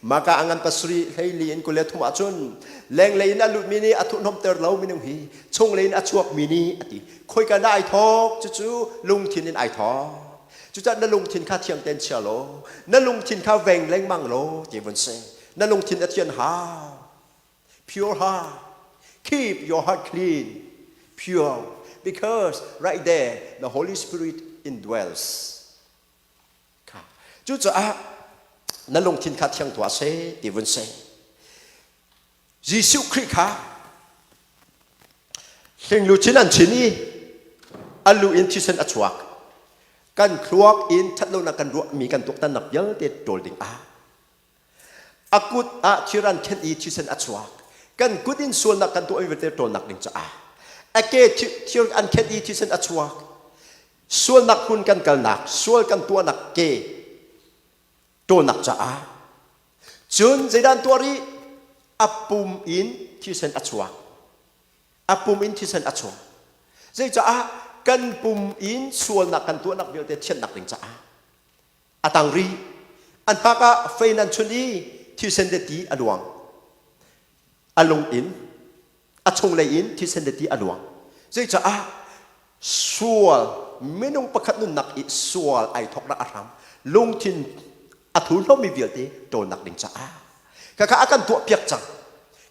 Maka a ngan pasarih hleili in 23 ahcun lenglei in a lutmi nih a thuhnomter lo minung hi chunglei in a chuakmi nih a ti. Khoika dah ai thawk? Cucu lungthin in ai thawk. Cucaah na lungthin kha thiang tein chia law na lungthin kha veng lengmang law ti vun si. Na lungthin a thian hau. Pure heart. Keep your heart clean, pure, because right there the Holy Spirit indwells. Kha. Cucaah na lungthin kha thiang tuah seh ti vun seh. Jesuh Khrih kha hlinglu chin an chin i a lu in thisen a chuak. Kan thluak in ṭhatlonak kan ruahmi kan tuaktannak vialte ṭawl ding ah A kut ah thir an khenh i thisen a chuak. Kan kut in sualnak kan tuahmi vialte ṭawlnak ding caah. A ke thir an khenh i thisen a chuak. Sualnak hmun kan kalnak, sual kan tuahnak ke ṭawlnak caah. Cun zeidah an tuah rih? A pum in thisen a chuak. A pum in thisen a chuak. Zeicaah kan pum in sualnak kan tuahnak vialte thianhnak ding caah. A tang rih. An hak ah fei nan chunh i thisen le ti a luang. A lung in, a chunglei in thisen le ti a luang. Zeicah sual minung pakhat nunnak i sual ai thawknak a hram lungthin a thurhnawmmi vialte ṭawlnak ding caah khakha a kan tuahpiak cang.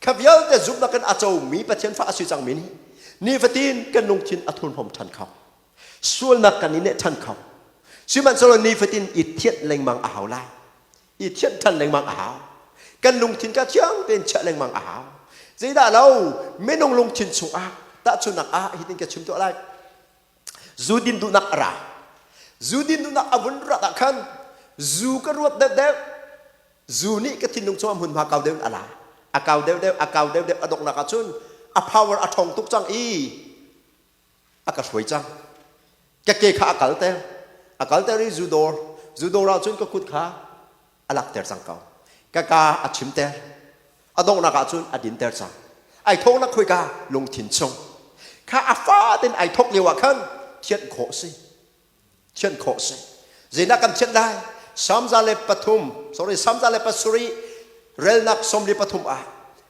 Kha vialte zumhnak in a comi Pathian fa a si cangmi nih nifatin kan lungthin a thurhnawm ṭhan kho. Sualnak kan i neh ṭhan kho. Sihmanhsehlaw nifatin i thianh lengmang a hau lai. I thianh ṭhan lengmang a hau. Kan lungthin kha thiang tein chiah lengmang a hau. Zeidah lo minung lungthin chungah tahchunhnak ah hitin ka chim tuah lai. Zu din duhnak a ra. Zu din duhnak a vun rat ah khan zu ka ruat deuhdeuh. Zu nih ka thinlung chungah hmunhma kau deuh in a la. A kau deuhdeuh, a kau deuhdeuh a donghnak ah cun a power a ṭhawng tuk cang i a ka hruai cang. Ka ke kha a kalter. A kalter i zu dawr. Zu dawr ah cun ka kut kha a lakter cang ko. Ka ka a chimter. A donghnak ah cun a dinter cang. Ai thawknak khoika lungthin chung. Kha a fatin ai thawk lio ah khan thianh khawh si. Thianh khawh si. Zeidah kan thianh lai? Psalm 103, sorry, Psalm 107 relnak 43 ah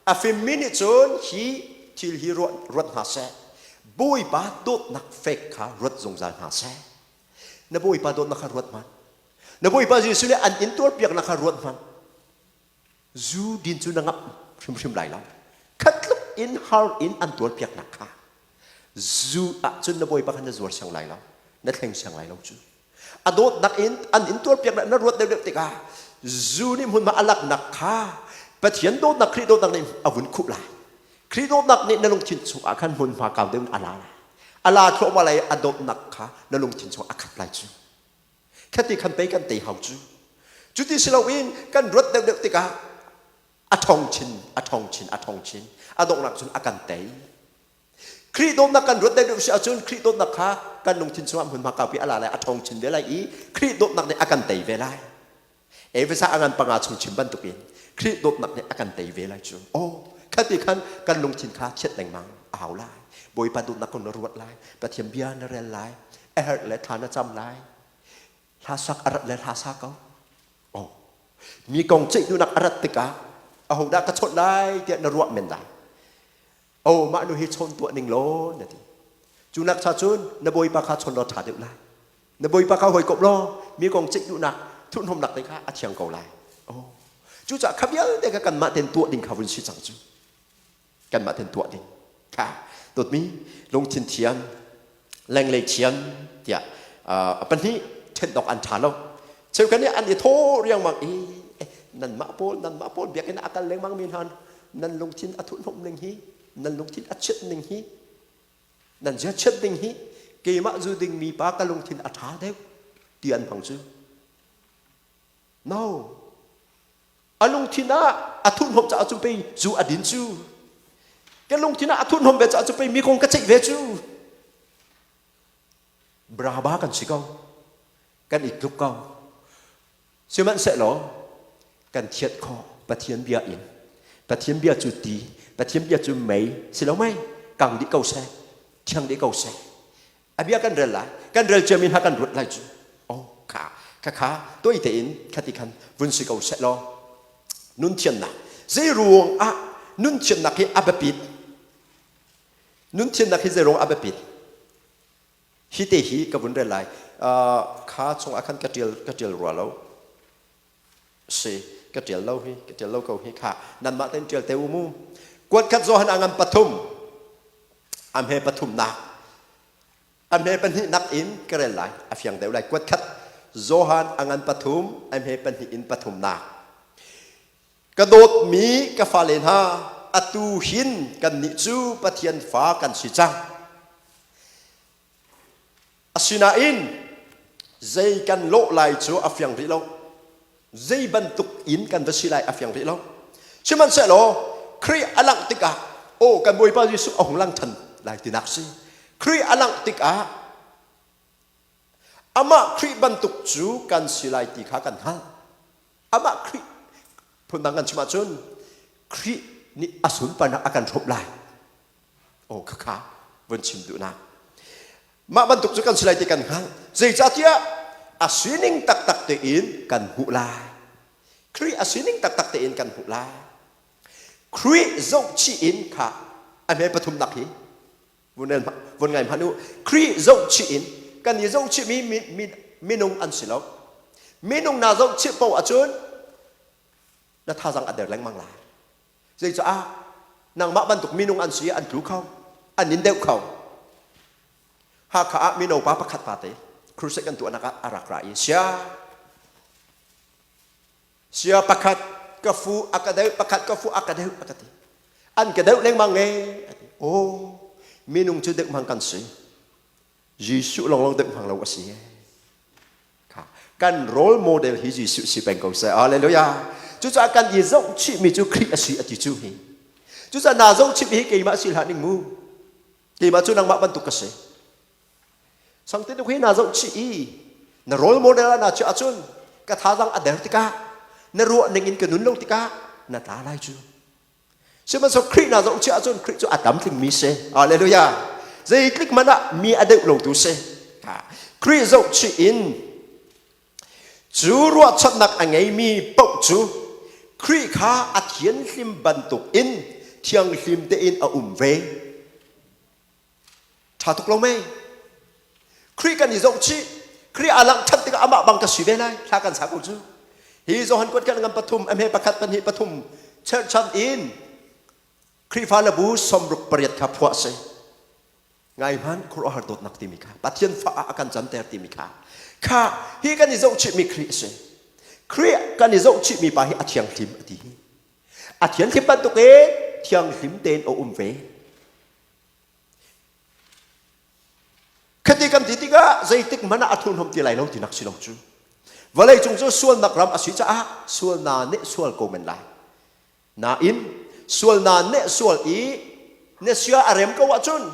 a fimmi nih cun hi thil hi ruat hna seh. Bawipa dawtnak fek kha ruat zungzal hna seh. Na Bawipa dawtnak kha ruat hmanh. Na Bawipa Jesuh nih an in tuarpiaknak kha ruat hmanh. Zu din cu na ngamh hrimhrim lai lo. Khatluk in har in an tuarpiaknak kha zu ahcun na Bawipa kha na zuar siang lai lo. Na thleng siang lai lo cu. A dawtnak in an in tuarpiaknak na ruat deuhdeuh tikah zu nih hmunhma a laknak kha Pathian dawtnak Khrih dawtnak nih a vun khuh lai. Khrih dawtnak nih na lungthin chungah khan hmunhma kau deuh in a la lai. A la thluahmah lai a dawtnak kha na lungthin chungah a khat lai cu. Khati khan pei kan tei hau cu. Cuti si loin kan ruat deuhdeuh tikah a ṭhawng chin, a ṭhawng chin, a ṭhawng chin. A donghnak cun a kan tei. Khrih dawtnak kan ruat deuhdeuh si ahcun Khrih dawtnak kha kan lungthin chungah hmunhma kaupi a la lai, a ṭhawng chin ve lai i Khrih dawtnak nih a kan tei ve lai. Efesa a ngan panga chung chim bantukin Khrih dawtnak nih a kan tei ve lai cu. Aw, khati khan kan lungthin kha chiat lengmang a hau lai. Bawipa dawtnak kong na ruat lai, Pathian bia na rel lai, a herh le thla na cam lai. Hla sak a rat le hla sa ko. Aw, mi kong ceih duhnak a rat tikah ahodah ka chawnh lai tiah na ruah men lai. Oh, mah nu hi chawn tuah ning law na ti. Cu nak cha cun na bawipa kha chawn law ṭha deuh lai. Na bawipa kha hawikom law mi kong ceih duhnak thurhnomnak te kha a thiang ko lai. Oh. Cucaah kha vialte kha kanmah ten tuah ding kha vun si cang cu. Kanmah ten tuah ding. Kha dawtmi lungthin thiang, lenglei thiang tiah a pahnih ṭhen awk an ṭha lo. Cheukhat nih an i thaw riangmang i nanmah pawl nanmah pawl biakinn ah a kal lengmang mi hna nan lungthin a thurhnomh ning hi nan lungthin a chiat ning hi nan zia chiat ding hi keimah zu ding mi pa ka lungthin a ṭha deuh ti an hmang cu no a lungthin ah a thurhnomh caah cu pei zu a din cu ka lungthin ah a thurhnomh ve caah cu pei mi kong ka ceih ve cu braba kan si ko kan i tluk ko sihmanhsehlaw kan thiat khawh Pathian bia in Pathian bia cu ti Pathian bia cu mei si lo mei kang dih ko seh thiang dih ko seh a bia kan rel lai kan rel ciami hna kan ruat lai cu oh kha kha kha toi tein khati khan vun si ko seh law. Nun thiannak. Zei ruang ah nun thiannak hi a biapit? Nun thiannak hi zei ruang a biapit? Hi te hi ka vun rel lai. Kha chungah khan ka ṭial ka ṭial rua lo. Si, ka ṭial lo hi, ka ṭial lo ko hi kha. Nanmah tein ṭial te u mu. Kuat khat Johan a ngan pathum. A hme pathumnak. A hme pahnihnak in ka rel lai. A fiang deuh lai. Kuat khat Johan a ngan pathum, a hme pahnih in pathumnak. Ka dawtmi ka fale hna, atu hin kannih cu Pathian fa kan si cang. Asinain zei kan lawh lai cu a fiang rih lo. Zei bantuk in kan va si lai a fiang rih lo. Sihmanhsehlaw Khrih a langh tikah aw kan Bawipa Jesuh a hung lang ṭhan lai tinak si. Khrih a langh tikah amah Khrih bantuk cu kan si lai ti kha kan hngalh. Amah Khrih phundang kan chim ahcun Khrih nih a sunparnak a kan hrawmh lai. Aw khakha vun chim duhnak. Mah bantuk cu kan si lai ti kan hngalh. Zeicahtiah a sining taktak tein kan hmuh lai. Khrih a sining taktak tein kan hmuh lai. Khrih zohchih in kha a hme pathumnak hi vun ngai hmanh u. Khrih zohchih in kan i zohchihmi minung an si lo. Minung naa zohchih paoh ahcun na thazang a der lengmang lai. Zeicah nangmah bantuk minung an si an tlu kho, an in deuh kho. Hakha ah mino pa pakhat pa te crusade kan tuahnak ah a rak ra i sia sia pakhat ka fu a ka deuh pakhat ka fu a ka deuh a ka ti an ka deuh lengmang e a ti oh minung cu deuh hmang kan si Jesuh lawnglawng deuh hmang lo a si kan role model hi Jesuh si peng ko seh. Hallelujah. Cucaah kan i zohchihmi cu Khrih a si a ti cu hi. Cucaah naa zohchihmi hi keimah si hlah ning mu. Keimah cu nangmah bantuk ka si. Sangte hi naa zohchih i na role model ah naa chiah ahcun ka thazaang a der tikah na ruah ning in ka nun lo tikah na tla lai cu. Sihmanhsehlaw Khrih na zohchih ahcun Khrih cu a tlamtlingmi si. Hallelujah. Zeitlik hmanh ah mi a deuh lotu si. Khrih zohchih in cu ruahchannak a ngeimi paoh cu Khrih kha a thianhlim bantuk in thianghlim tein a um ve. Ṭha tuk lo mei? Khrih kan i zohchih. Khrih aa langh ṭhan tikah amah bang ka si ve lai. Thla kan sa ko cu. Hi Johan kuat kan ngan pathum, a hme pakhat, pahnih, pathum cherhchan in Khrihfa le bu 68 kha phuah si. Ngai hmanh khuaruahhar dawtnak timi kha Pathian fa ah a kan canter timi kha kha hi kan i zohchihmi Khrih a si. Khrih kan i zohchihmi pa hi a thianghlim a ti hi. A thianghlim bantuk in thianghlim tein a um ve. Khati kan ti tikah zeitik hmanh ah a thurhnawm ti lai lo tinak si lo cu. Vawlei cung cu sualnak ram a si caah sualna nih sual ko men lai. Nain sualna nih sual i na sia a rem ko ahcun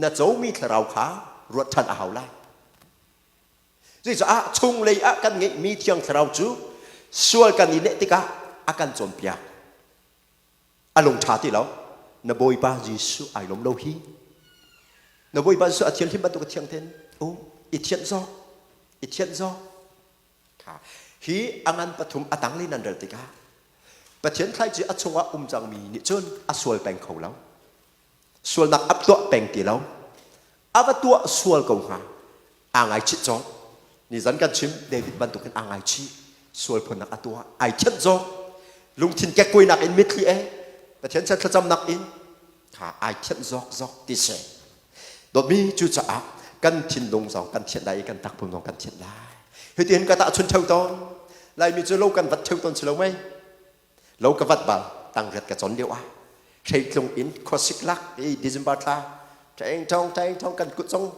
na comi thlarau kha ruat ṭhan a hau lai. Cucaah chunglei ah kan ngeihmi thiang thlarau cu sual kan i neh tikah a kan cawnpiak. A lung ṭha ti lo. Na Bawipa Jesuh ai lawm lo hi. Na Bawipa Jesuh a thianghlim bantuk a thiang ten. Um, i thianh zawk. I thianh zawk. Hi a ngan pathum a tanglei nan rel tikah Pathian thlaici a chungah um cangmi nih cun a sual peng kho lo. Sualnak ap tuah peng ti lo. A va tuah sual ko hnga. Aa ngaichih cawk. Nizan kan chim David bantukin aa ngaichih. Sual phunnak a tuah. Ai thianh zawk. Lungthin kekkuainak in mitthli e. Pathian chan thlacamnak in kha ai thianh zawk zawk ti si. Dawtmi cucaah kan thinlung zong kan thianh lai i kan takpum zong kan thianh lai. Hitin ka tahchun theu tawn. Laimi cu lo kan vat theu tawn si lo mei? Lo ka vat bal tangriat ka cawn lio ah hreitlung in khuasik lak i December thla ṭeng ṭong ṭeng ṭong kan kut zong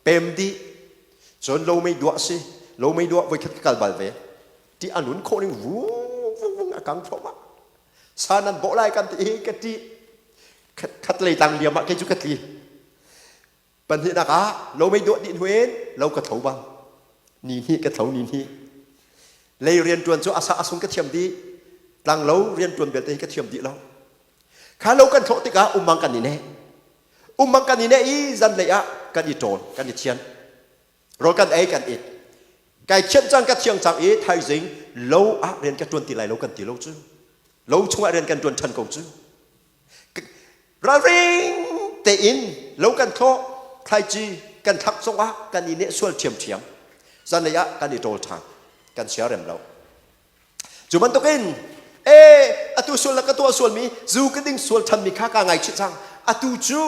pem dih cun lo mei duah si lo mei duah voikhat ka kal bal ve ti a nun khawh ning vung vung vung a kang thluahmah sa nan bawh lai kan ti i ka ṭih khat lei tlang liam ah kei cu ka tli Pahnihnak ah lo mei duah dih hnu in lo ka tho bang. Ni hnih ka tho ni hnih. Lei rianṭuan cu asa asung ka thiam dih. Tlang lo rianṭuan belte hi ka thiam dih lo. Kha lo kan thlawh tikah ummang kan i neh. Ummang kan i neh i zanlei ah kan i ṭawl, kan i thian. Rawl kan ei, kan it. Kai thianh cang, ka thiang cang i thaizing lo ah rian ka ṭuan ti lai lo kan ti lo cu. Lo chungah rian kan ṭuan ṭhan ko cu. Ralring tein lo kan thlawh, thlaici kan thlak zongah kan i neh sual ṭhiamṭhiam. Zanlei ah kan i ṭawl ṭhan. Kan siarem lo. Cu bantukin e atu sual le ka tuah sualmi zu ka ding sual ṭhanmi kha kaa ngaichih cang. Atu cu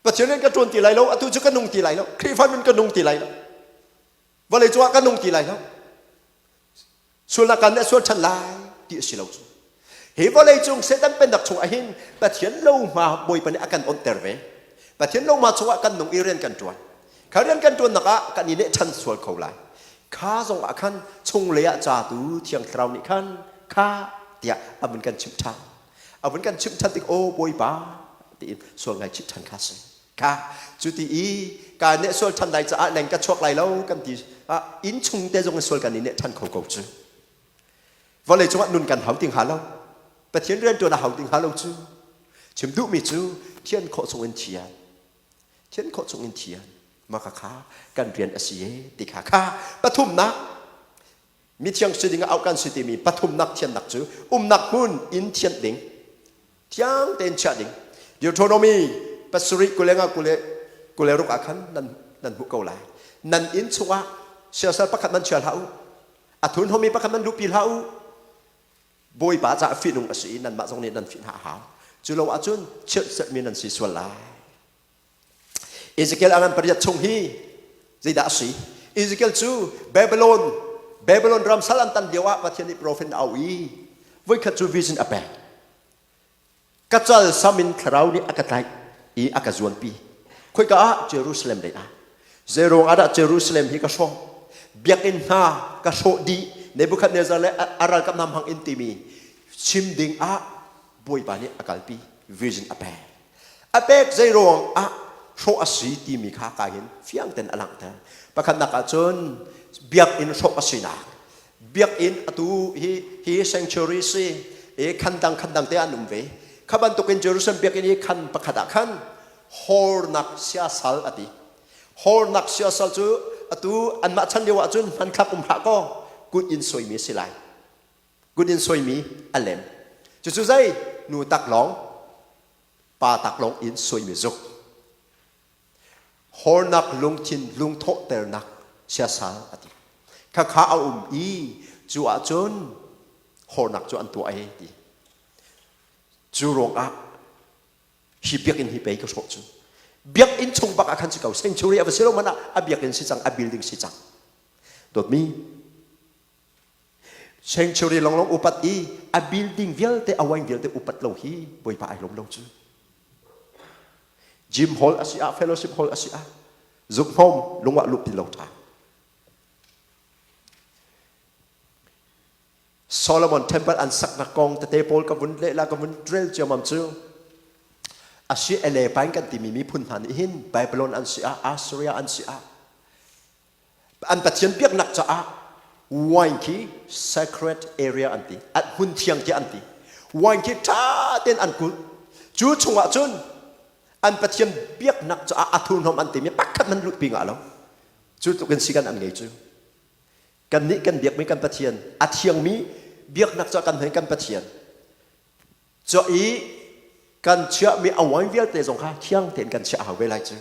Pathian rian ka ṭuan ti lai lo, atu cu ka nung ti lai lo, Khrihfa nun ka nung ti lai lo. Vawlei cungah ka nung ti lai lo. Sualnak kan nih sual ṭhan lai ti a si lo cu. Hi vawlei cung Satan pennak chungah hin Pathian lohma Bawipa nih a kan onhter ve. Pathian lohma chungah kan nung i rian kan ṭuan. Kha rian kan ṭuannak ah kan i neh ṭhan sual kho lai. Kha zong ah khan chunglei ah ca tu Thiang Thlarau nih khan kha tiah a vun kan chimh ṭhan. A vun kan chimh ṭhan tik aw Bawipa tiin sual ngaichih ṭhan kha si. Kha cu ti i ka neh sual ṭhan lai caah leng ka chuak lai lo kan ti ah inn chung te zong in sual kan i neh ṭhan kho ko cu. Vawlei cungah nun kan hau ti hnga lo. Pathian rianṭuan a hau ti hnga lo cu. Chim duhmi cu thian khawh chung in thian. Thian khawh chung in thian. Mah kha kan rian a si e ti kha kha pathumnak mithiang si ding ah auh kan si timi pathumnak thiannak cu umnak hmun inn thianh ding thiang tein chiah ding Deuteronomy pasarih kulenga kule kule ruk ah khan nan nan hmuh ko lai nan inn chungah siasal pakhat man chia hlah u a thurhnawmmi pakhat man luhpi hlah u Bawipa caah fihnung a si i nanmah zong nih nan fih hna a hau cu lo ahcun chirhserhmi nan si sual lai Ezekiel a ngan pariat chung hi zeidah a si? Ezekiel cu Babylon Babylon ram sal an tan lio ah Pathian nih profet a auh i voikhat cu vision a pek. Ka cal sam in thlarau nih a ka tlaih i a ka zuanpi. Khoika ah Jerusalem lei ah. Zeiruang ah dah Jerusalem hi ka hrawh? Biakinn hna ka hrawh dih. Nebuchadnezzar le a ralkap hna hmang in timi chim ding ah Bawipa nih a kalpi vision a pek. A pek zeiruang ah hrawh a si timi kha ka hin fiang ten a langhter. Pakhatnak ah cun biakinn hrawh a sinak. Biakinn atu hi hi sanctuary si i khan dang khan dang te an um ve. Kha bantukin Jerusalem biakinn hi khan pakhat ah khan hornak siasal a ti. Hornak siasal cu atu anmah chan lio ah cun hmanthlak um hlah kaw kut in suaimi a si lai. Kut in suaimi a lem. Cucu zei? Nu taklawng, pa taklawng in suaimi zuk. Hornak lungthin lungthawhternak siasal a ti. Khakha a um i cu ahcun hornak cu an tuah e ti. Cu ruangah hi biakinn hi pei ka hrawh cu. Biakinn chung bak ah khan si ko. Sanctuary a va si lo man ah a biakinn si cang, a building si cang. Dawtmi, Sanctuary longlong upat i a building vialte a wine vialte upat lo hi Bawipa ai lawm lo cu. Gym hall a si ah fellowship hall a si ah zukhnawm lungah luh ti lo ṭha. Solomon temple an saknak kong tete pawl ka vun lehla ka vun drill ciamam cu asi ele pain kan timi miphun hna nih hin Babylon an si ah Assyria an si ah An Pathian biaknak caah wine khi sacred area an ti. At hmun thiang tiah an ti. Wine khi ṭha tein an kulh. Cu chungah cun an Pathian biaknak caah a thurhnawm an timi pakhat man luhpi ngah lo. Cu tluk in sikan an ngei cu. Kannih kan biakmi kan Pathian, a thiangmi biaknak caah kan hman kan Pathian. Cu i kan chiahmi a wine vialte zong kha thiang tein kan chiah a hau ve lai cu.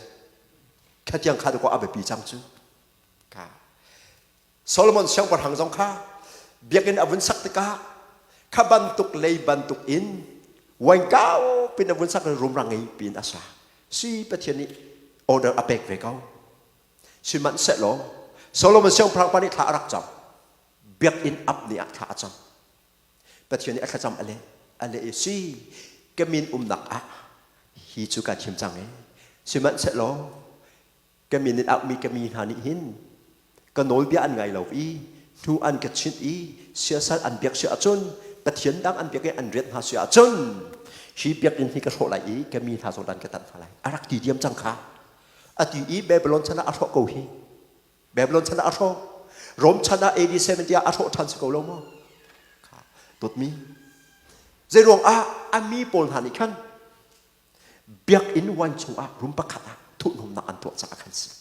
Khatiang kha dakaw a biapi cang cu. Kha. Solomon siangpahrang zong kha biakinn a vun sak tikah kha bantuk lei bantuk in wine kau pin a vun sak rumra ngei pin a sa. Si Pathian nih order a pek ve ko. Sihmanhsehlaw Solomon siangpahrang pa nih thla a rak cam. Biakinn ap ni ah thla a cam. Pathian nih a thlacam a leh a leh i si ka min umnak ah hi cu kaa thim cang e sihmanhsehlaw ka min in auhmi ka mi hna nih hin ka nawlbia an ngai lo i hnu an ka chinh i siasal an biak si ahcun Pathian dang an biak i an rianh hna si ahcun hi biakinn hi ka hrawh lai i ka mi hna zong dan ka tanh hna lai a rak ti diam cang kha a ti i Babylon chan ah a hrawh ko hi Babylon chan ah a hrawh. Rom chan ah AD 70 ah a hrawh ṭhan si ko lo maw? Kha dawtmi. Zeiruang ah a mi pawl hna nih khan biakinn wine chungah room pakhat ah thuhnawmnak an tuah caah khan si.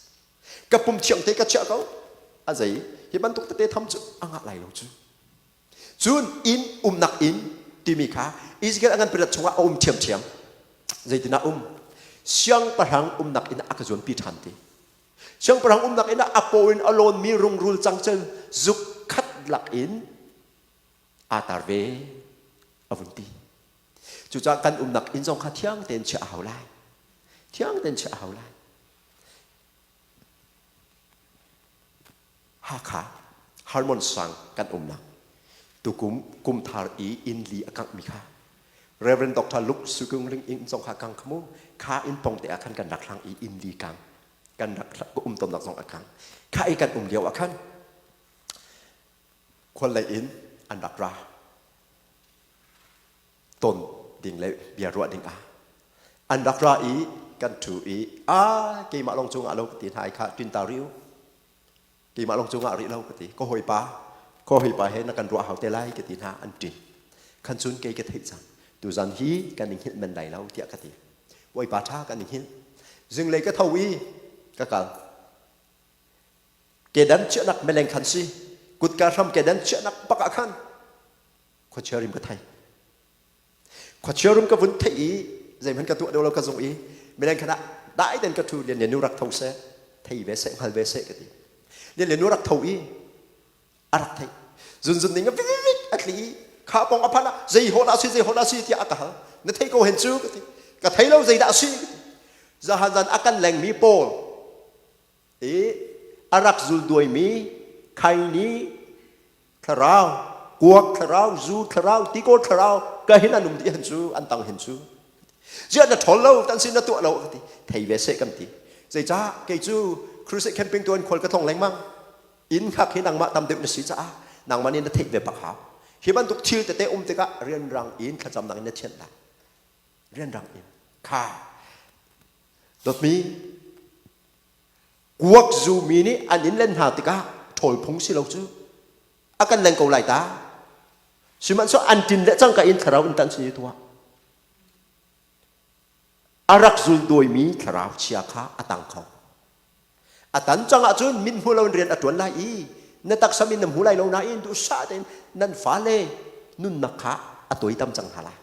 Ka pum thiang te ka chiah ko. A zei hi bantuk tete tham cu a ngah lai lo cu. Cun inn umnak inn timi kha Ezekiel a ngan pariat chungah a um ṭhiamṭhiam. Zeitin ah um? Siangpahrang umnak inn ah a ka zuanpi ṭhan ti. Siangpahrang umnak inn ah a paw in a lawnmi rungrul cangcel zuk khat lak in aa tar ve a vun ti. Cucaah kan umnak inn zong kha thiang tein chiah a hau lai. Thiang tein chiah a hau lai. Hakha Harmon sang kan umnak tukum kumthar i inn li a kanghmi kha Reverend Dr. Luke Sukung Ling inn zong kha kang khamu kha inn pong te ah khan kan rak hlang i inn li kang kan rak um tonnak zong a kang kha i kan um lio ah khan khual lei in an rak ra ton ding le bia ruah ding ah an rak ra i kan ṭhu i a keimah lawng cungah lo ka ti hna i kha ṭin ta rih u keimah lawng cungah rih lo ka ti ka hawipa ka hawipa he na kan ruah hau te lai ka ti hna an ṭin khan cun kei ka theih cang tuzan hi kan i hngilh men lai lo tiah ka ti bawipa ṭha kan i hngilh zinglei ka tho i ka kal kedan chiahnak meleng khan si kutka hram kedan chiahnak bak ah khan khuachia rim ka thei khuachia rim ka vun theih i zeihmanh ka tuah deuh lo ka zung i mileng khan ah dai ten ka thu lian lian nu rak tho seh thei ve seh hngal ve seh ka ti lian lian nu rak tho i a rak thei zunzun ning a vivivik a tli i kha pong a phan ah zei ho dah si zei ho dah si tiah a ka hal na thei ko hen cu ka ti ka thei lo zei dah si ka ti zahan zan a kan lengmi pawl i a rak zul duaimi khaini thlarau kuak thlarau zu thlarau tikaw thlarau ka hin an um dih han cu an tang hin cu ziah na ṭhawl lo tan sin na tuah lo ka ti thei ve seh kan ti zeicah kei cu crusade camping tuan khual ka thong lengmang inn hngak hi nangmah tam deuh na si caah nangmah nih na theih ve bak hau hi bantuk thil tete um tikah rianrang in thlacamnak in na thianh lai rianrang in kha dawtmi Kuak zumi nih an in len hna tikah ṭhawl phung si lo cu a kan leng ko lai ta. Sihmanhsehlaw an ṭin le cangka in thlarau in tan sin i tuah. A rak zul dawimi thlarau chia kha a tang kho. A tan cang ahcun mit hmu loin rian a ṭuan lai i na taksa min na hmu lai lo nain duhsah tein nan fale nunnak kha a tuaitam cang hna lai.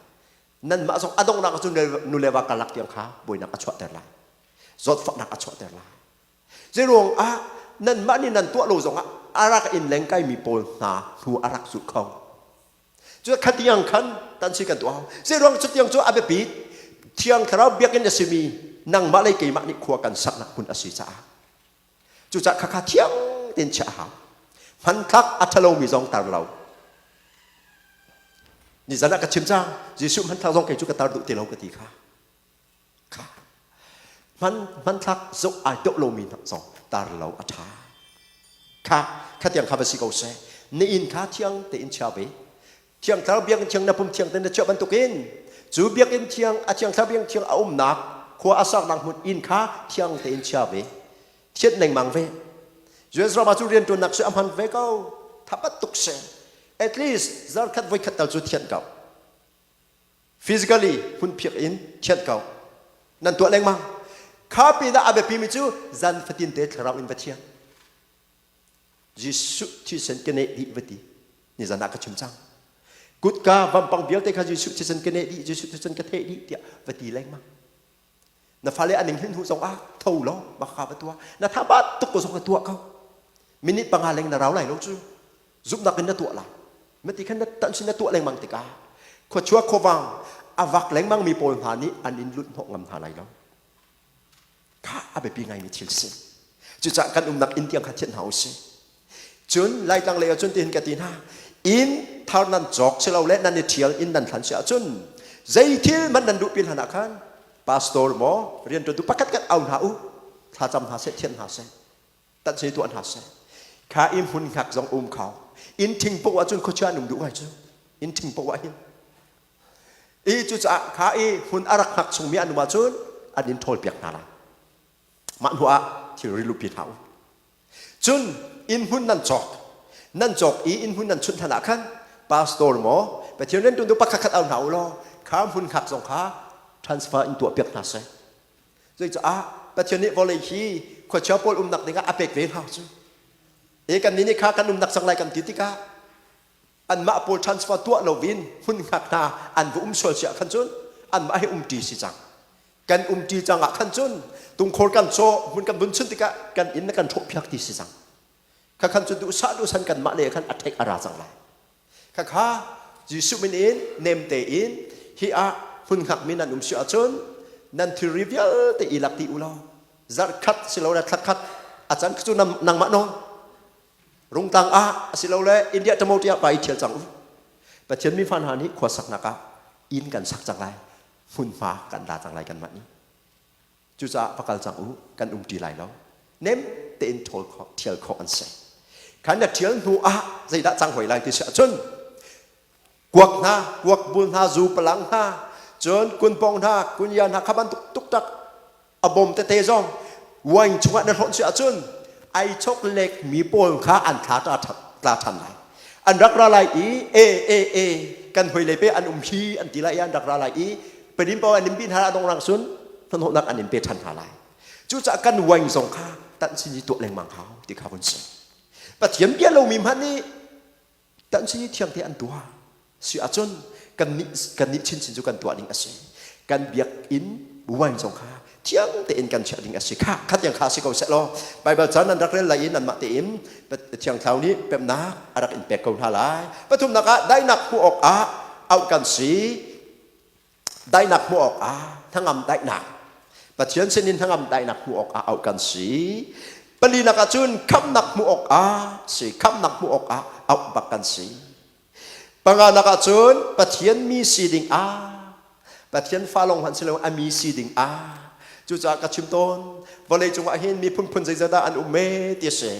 Nanmah zong a donghnak ahcun nu le va karlak tiang kha buainak a chuahter lai. Zawtfahnak a chuahter lai. Zeiruang ah nanmah nih nan tuah lo zongah a rak in lengkaimi pawl hna hnu a rak zulh kho. Cu khatiang khan tan si kan tuah hau. Zeiruang cutiang cu a biapit Thiang Thlarau biakinn a simi nangmah le keimah nih khua kan saknak hmun a si caah. Cucaah khakha thiang tein chiah a hau. Hmanthlak a ṭhalomi zong tar lo. Nizan ah ka chim cang, Jesuh hmanthlak zong kei cu ka tar duh ti lo ka ti kha. Kha. Hman, hmanthlak zoh ai dawh lomi hna zong tar lo a ṭha. Kha, khatiang kha va si ko seh. Na inn kha thiang tein chia ve. Thiang Thlarau biakinn thiang na pum thiang tein na chiah bantukin cu biakinn thiang a Thiang Thlarau biakinn thiang a umnak khua a saknak hmun inn kha thiang tein chia ve. Thianh lengmang ve. US ram ah cu rianṭuannak cu a hman ve ko. Thapat tuk si. At least zarkhat voikhat tal cu thianh ko. Physically hmunphiak in thianh ko. Nan tuah lengmang. Kha pinah a biapimi cu zan fatin te thlarau in va thiang. Jesuh thisen ka neh dih va ti. Nizan ah ka chim cang. Kutka vampang vialte kha Jesuh thisen ka neh dih, Jesuh thisen ka theh dih tiah va ti lengmang. Na fale an ning hin hnu zong ah tho law mah kha va tuah. Na tha bat tuk ko zong ka tuah ko. Minute panga leng na rau lai lo cu. Zumhnak in na tuah lai. Mati khan na tan sin na tuah lengmang tikah khuachua khuavang a vak lengmang mi pawl hna nih an in lut hnawh ngam hna lai lo. Kha a biapi ngaimi thil si. Cucaah kan umnak inn tiang kha thianh hna u sih. Cun Laitlang lei ahcun tihin ka ti hna, inn thar nan cawk si lo le nan i ṭhial inn nan hlan si ahcun zei thil hmanh nan duhpi hlan ah khan pastor maw rianṭuantu pakhat khat au hna u, thlacam hna seh, thianh hna seh, tanh tuah hna seh. Kha i hmun hngak zong um kho. Inn ṭhing poh ahcun khuachia an um duh ngai cu. Inn ṭhing poh ah hin. I cucaah kha i hmun a rak hngak chungmi an um ahcun an in ṭhawlpiak hna lai. Mah hnu ah thilri luhpi hna u. Cun inn hmun nan cawk. Nan cawk i inn hmun nan chunh hlan ah khan pastor maw Pathian rianṭuantu pakhat khat au hna u law kha hmun hngak zong kha transfer in tuahpiak hna seh. Cucaah Pathian nih vawlei hi khuachia pawl umnak dingah a pek ve hna cu. E kan nih nih kha kan umnak cang lai kan ti tikah. Anmah pawl transfer tuah loin hmun hngak hna an va um sual si ah khan cun anmah he umṭi si cang. Kan umṭi cang ah khan cun tungkhor kan cawh hmun kan vun chun tikah kan inn na kan hrawhpiak ti si cang. Kha khan cu duhsah duhsan kanmah le khan a ṭhek a ra cang lai. Khakha Jesuh min in nem tein hi ah hmun hngakmi nan um si ahcun nan thilri vialte i lak dih u law zarh khat silole thla khat a can cu nangmah nawl Rungtlang ah asilole India Tamote ah pa i ṭhial cang u. Pathian mi fa hna nih khua saknak ah inn kan sak cang lai, hmunhma kan la cang lai kanmah nih. Cucaah va kal cang u, kan um ṭi lai lo. Nem tein ṭhawl khawh, ṭhial khawh an si. Khan na ṭhial hnu ah zeidah cang hoi lai ti si ahcun kuak hna, kuak bul hna, zu palang hna, cun kunpong hna, kunya hna kha bantuk tuktak a bawm tete zong wine chungah na hlonh si ahcun ai chok lek mi pawl kha an thla tla ṭhan lai. An rak ra lai i e e e kan hoi le pe an um hi an ti lai i an rak ra lai i pedim paoh an in bin hna adong rang sun hnahnawhnak an in pe ṭhan hna lai. Cucaah kan wine zong kha tanh sin i tuah lengmang hau ti kha vun si. Pathian bia lomi hmanh nih Tanh si thiang te an tuah. Si ahcun kannih kannih chinchin cu kan tuah ding a si. Kan biakinn wine zong kha thiang tein kan chiah ding a si. Kha khat yang kha si ko seh law Bible ca nan rak rel lai i nanmah tein Thiang Thlarau nih pemnak a rak in pek ko hna lai. Pathumnak ah daihnak hmuh awk ah auh kan si. Daihnak hmuh awkah hnangam daihnak. Pathian sinin hnangam daihnak hmuh awkah auh kan si. Palinak ahcun khamhnak hmuh awkah si, khamhnak hmuh awkah auh bak kan si. Panganak ahcun Pathian mi si ding ah, Pathian fa lawng hmanh si lo a mi si ding ah. Cucaah ka chim tawn, vawlei cungah hin miphun phun zeizat dah an um e ti a si.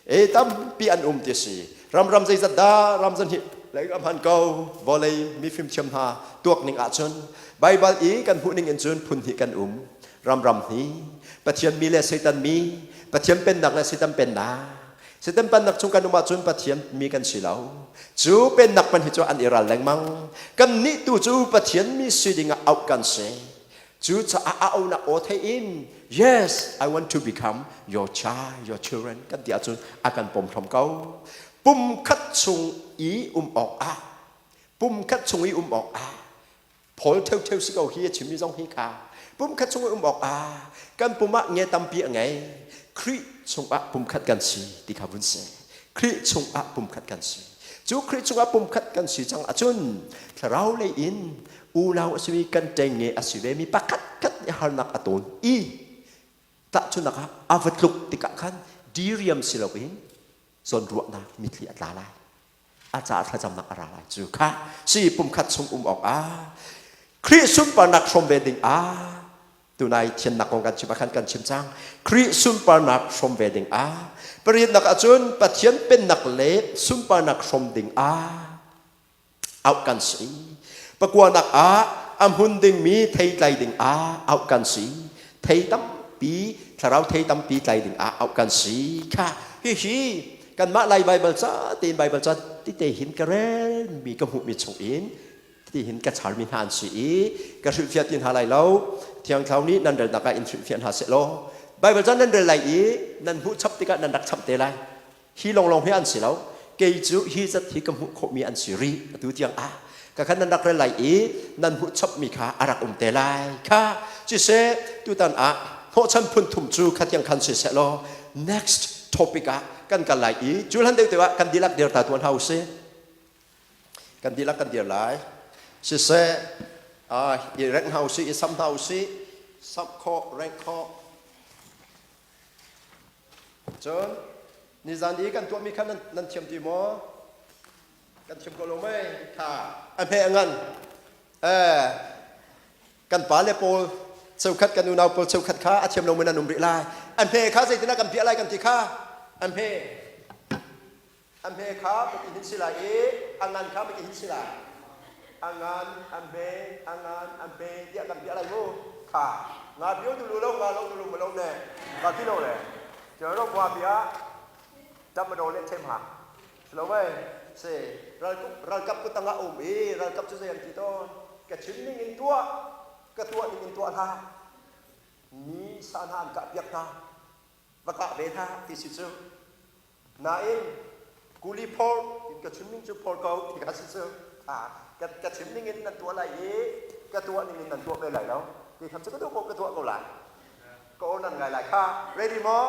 E tampi an um ti a si. Ramram zeizat dah ram zan hi lei ka hman ko vawlei mifim thiam hna tuak ning ahcun Baibal i kan hmuh ning in cun phun hnih kan um ramram hi Pathian mi le Satan mi Pathian pennak le Satan pennak Satan pennak chung kan um ahcun Pathian mi kan si lo cu pennak pan hi cu an i ral lengmang kan nih tu cu Pathian mi si ding ah auh kan si Cucaah a aunak aw theih in yes I want to become your child your children kan ti ahcun a kan pom hrom ko. Pum khat chung i um awk ah pum khat chung i um awk ah Paul theu si ko hi a chimmi zong hi kha pum khat chung i um awk ah kan pum ah nge tampi a ngei Khrih chungah pum khat kan si ti kha vun si Khrih chungah pum khat kan si cu Khrih chungah pum khat kan si cang ahcun thlarau lei in unau a simi kan ṭengnge a si vemi pakhat khat nih harnak a tawn i tahchunhnak ah a va tluk tikah khan diriam si loin zawnruahnak mitthli a tla lai a caah thlacamnak a ra lai cu kha si pumkhat chung um awkah Khrih sunparnak hrawm ve ding ah tunai thiannak kong kan chim ah khan kan chim cang Khrih sunparnak hrawm ve ding ah pariatnak ahcun Pathian pennak le sunparnak hrawm ding ah auh kan si. Pakuanak ah a hmun dingmi thei tlai ding ah auh kan si. Thei tampi, thlarau thei tampi tlai ding ah auh kan si. Kha hihi kanmah Lai Baibal ca tein Baibal ca tite hin ka relmi ka hmuhmi chung in tihin ka charmi hna an si i ka hrilhfiah ti hna lai lo. Thiang Thlarau nih nan relnak ah in hrilhfiah hna seh law Baibal ca nan rel lai i nan hmuh chap tikah nan rak chap te lai. Hi lawnglawng hi an si lo. Kei cu hi zat hi ka hmuh khawhmi an si rih atu tiang ah. Ka khan nan rak rel lai i nan hmuh chapmi kha a rak um te lai kha. Siseh tutan ah hnawhchan phun thum cu khatiang khan si seh law next topic ah kan kal lai i cu hlan deuh deuh ah kan dihlak dir ta tuah hna usih. Kan dihlak kan dir lai. Siseh i rengh hna usih, i sam hna usih, samh khawh, rengh khawh. Cun nizan i kan tuahmi kha nan, nan thiam ti maw? Kan thiam ko lo mei? Tha. A hme a ngan. Eh, kan pa le pawl cheukhat kan unau pawl cheukhat kha a thiam lomi nan um rih lai. A hme kha zeitinah kan piah lai kan ti kha. A hme. A hme kha pati hin si lai i a ngan kha pati hin si lai. A ngan, a hme, a ngan, a hme tiah kan piah lai mu. Kha nga bio tu lu lo nga lo tu lu ma lo ne nga ti lo le ro ro bua bia tam do le them ha lo wei se ralkap ku tanga um i ralkap cu zei an ti tawn ka chim ning in tuah ka tuah ning in tuah hlah mi sa hna an kah piak hna va kah ve hna ti si cu Nain Kuli phor in ka chim ning cu phor ko ti kha si cu. Ka ka chim ning in nan tuah lai i ka tuah ning in nan tuah ve lai lo. Ti kha cu ka duh ko ka tuah ko lai. Ka aw nan ngai lai kha. Ready maw?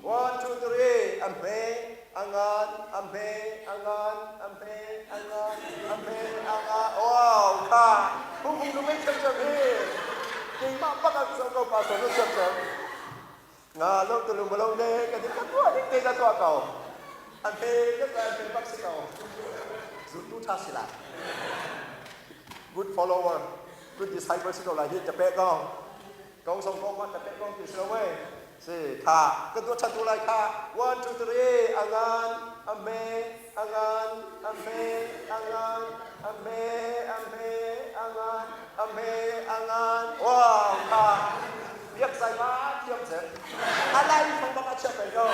One, two, three. A hme, a ngan, a hme, a ngan, a hme, a ngan, a hme, a ngan. Wow, kha. Phung phung nu mei thiam thiam hi. Keimah bak ah so ko pastor nu thiam thiam. Nga lo tu lung lo ne ka ti ka tuah ding te ka tuah ko. A hme ka tuah hme bak si ko. Zultu tha si lai. Good follower, good disciple si ko lai hi ta pe ko. Kong song kong ma ta pe kong ti si lo wei. Si kha ka tuah than tu lai kha. 1 2 3 a ngan a hme a ngan a hme a ngan a hme a hme a ngan a hme a ngan. Wow kha biak zai ma thiam cem. A lai phong bak a chia peng ko.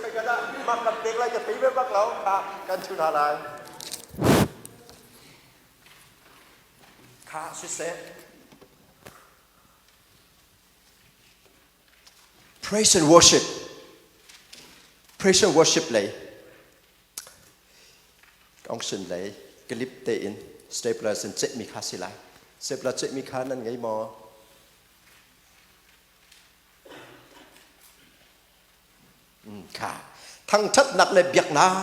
Khi ka dah mak kan pek lai ka thei ve bak lo kha kan thu hna lai. Kha siseh. Praise and worship. Praise and worship lei. Kong lei clip tein stapler in cehmi kha si lai. Stapler cehmi kha nan ngei maw? Kha thangṭhatnak le biaknak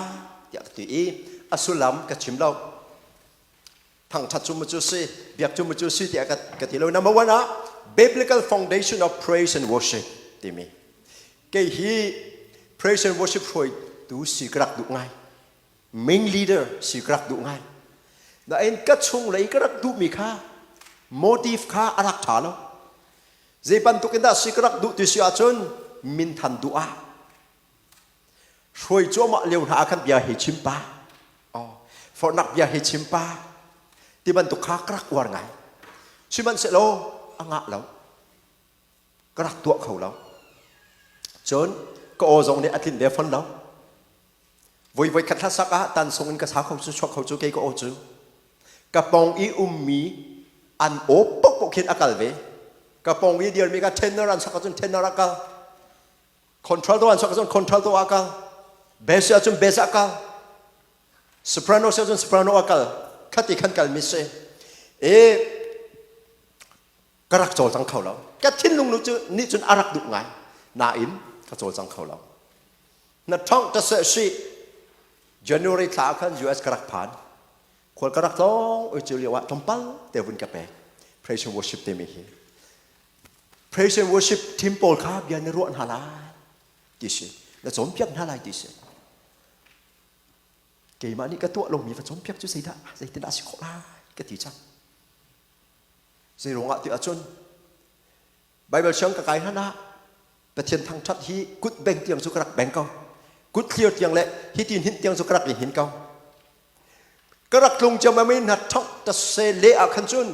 tiah ka ti i a sullam ka chim lo. Thangṭhat cu cu si, biak cu cu si tiah ka ti lo. Number one ah biblical foundation of praise and worship timi. Kei hi praise and worship hruaitu si ka rak duh ngai. Main leader si ka rak duh ngai. Nain ka chung lei ka rak duhmi kha motive kha a rak ṭha lo. Zei bantuk in dah si ka rak duh ti si ahcun minthan duh ah hruai cuahmah lio hna ah khan bia hei chim pa oh forhnak bia hei chim pa ti bantuk kha ka rak uar ngai sihmanhsehlaw a ngah lo ka rak tuah kho lo cun ka aw zong nih a tlinh ve fon lo voi voi khat hlasak ah tan sung in ka sa kho cu chuak kho cu kei ka aw cu ka pong i ummi an aw paohpaoh khin a kal ve ka pong i dirmi ka tenor an sak ahcun tenor a kal Contralto an sak ahcun contralto ah kal. Bass ahcun bass ah kal. Soprano si ahcun soprano ah kal. Khati khan kal mi si. E ka rak cawlcang kho lo. Ka thinlung nu cu nih cun a rak duh ngai. Nain ka cawlcang kho lo. Na thong ta se si January thla ah khan US ka rak phan. Khual ka rak tlawng oi cu lio ah tlawmpal te vun ka pek. Praise and worship timi hi. Praise and worship team pawl kha bia na ruah hna lai ti si na cawnpiak hna lai ti si keimah nih ka tuah lomi va cawnpiak cu zeidah zeitindah a si khawh lai ka ti cang zei ruangah ti ahcun Bible siang ka kai hlan ah Pathian thangṭhat hi kut beng tiang cu ka rak beng ko kut thlir tiang le hi tin hin tiang cu ka rak i hin ko ka rak tlung ciammam in hna thok ta se le ah khan cun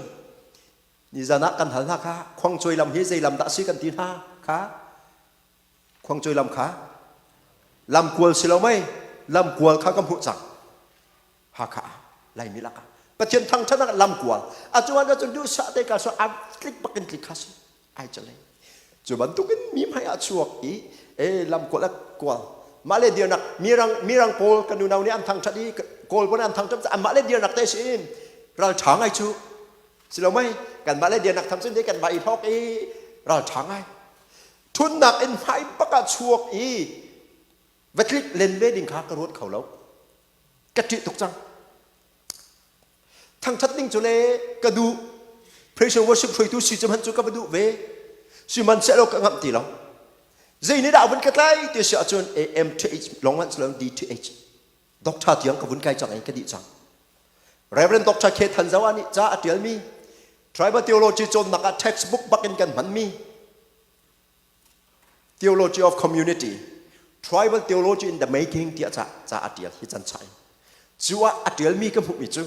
Nizan ah kan hal hna kha khuangcawi lam hi zei lam dah si kan ti hna kha khuangcawi lam kha lamkual si lo mei lamkual kha ka hmuh cang Hakha ah Laimi lakah Pathian thangṭhat ah lamkual a cuan ahcun duhsah te ka so a tlik bak in tlik kha si ai cale cu bantukin mi hmai ah chuak i e lamkual a kual mah le dirnak mirang mirang pawl kan unau nih an thangṭhat i kawl pawl nih an thangṭhat mah le dirnak te si in ralṭha ngai cu Si lo mei kanmah le dianak tham cun kanmah i hlawk i ralṭha ngai ṭhutnak in hmai bak ah chuak i va tlik len ve ding kha ka ruat kho lo ka ṭih tuk cang thangṭhat ding cu le ka duh praise and worship hruaitu si cu hmanh cu ka va duh ve sihmanhsehlaw ka ngamh ti lo zei nih dah vun ka tlai ti si ahcun AMTH long hmanh si lo DTH Doctor tiang ka vun kai cang i ka dih cang. Reverend Dr. K. Thanzawa nih ca a ṭialmi Tribal Theology cawnnak ah textbook bak in kan hmanmi Theology of Community Tribal Theology in the Making tiah ca, ca a ṭial hi can chai. Cu ah a ṭialmi ka hmuhmi cu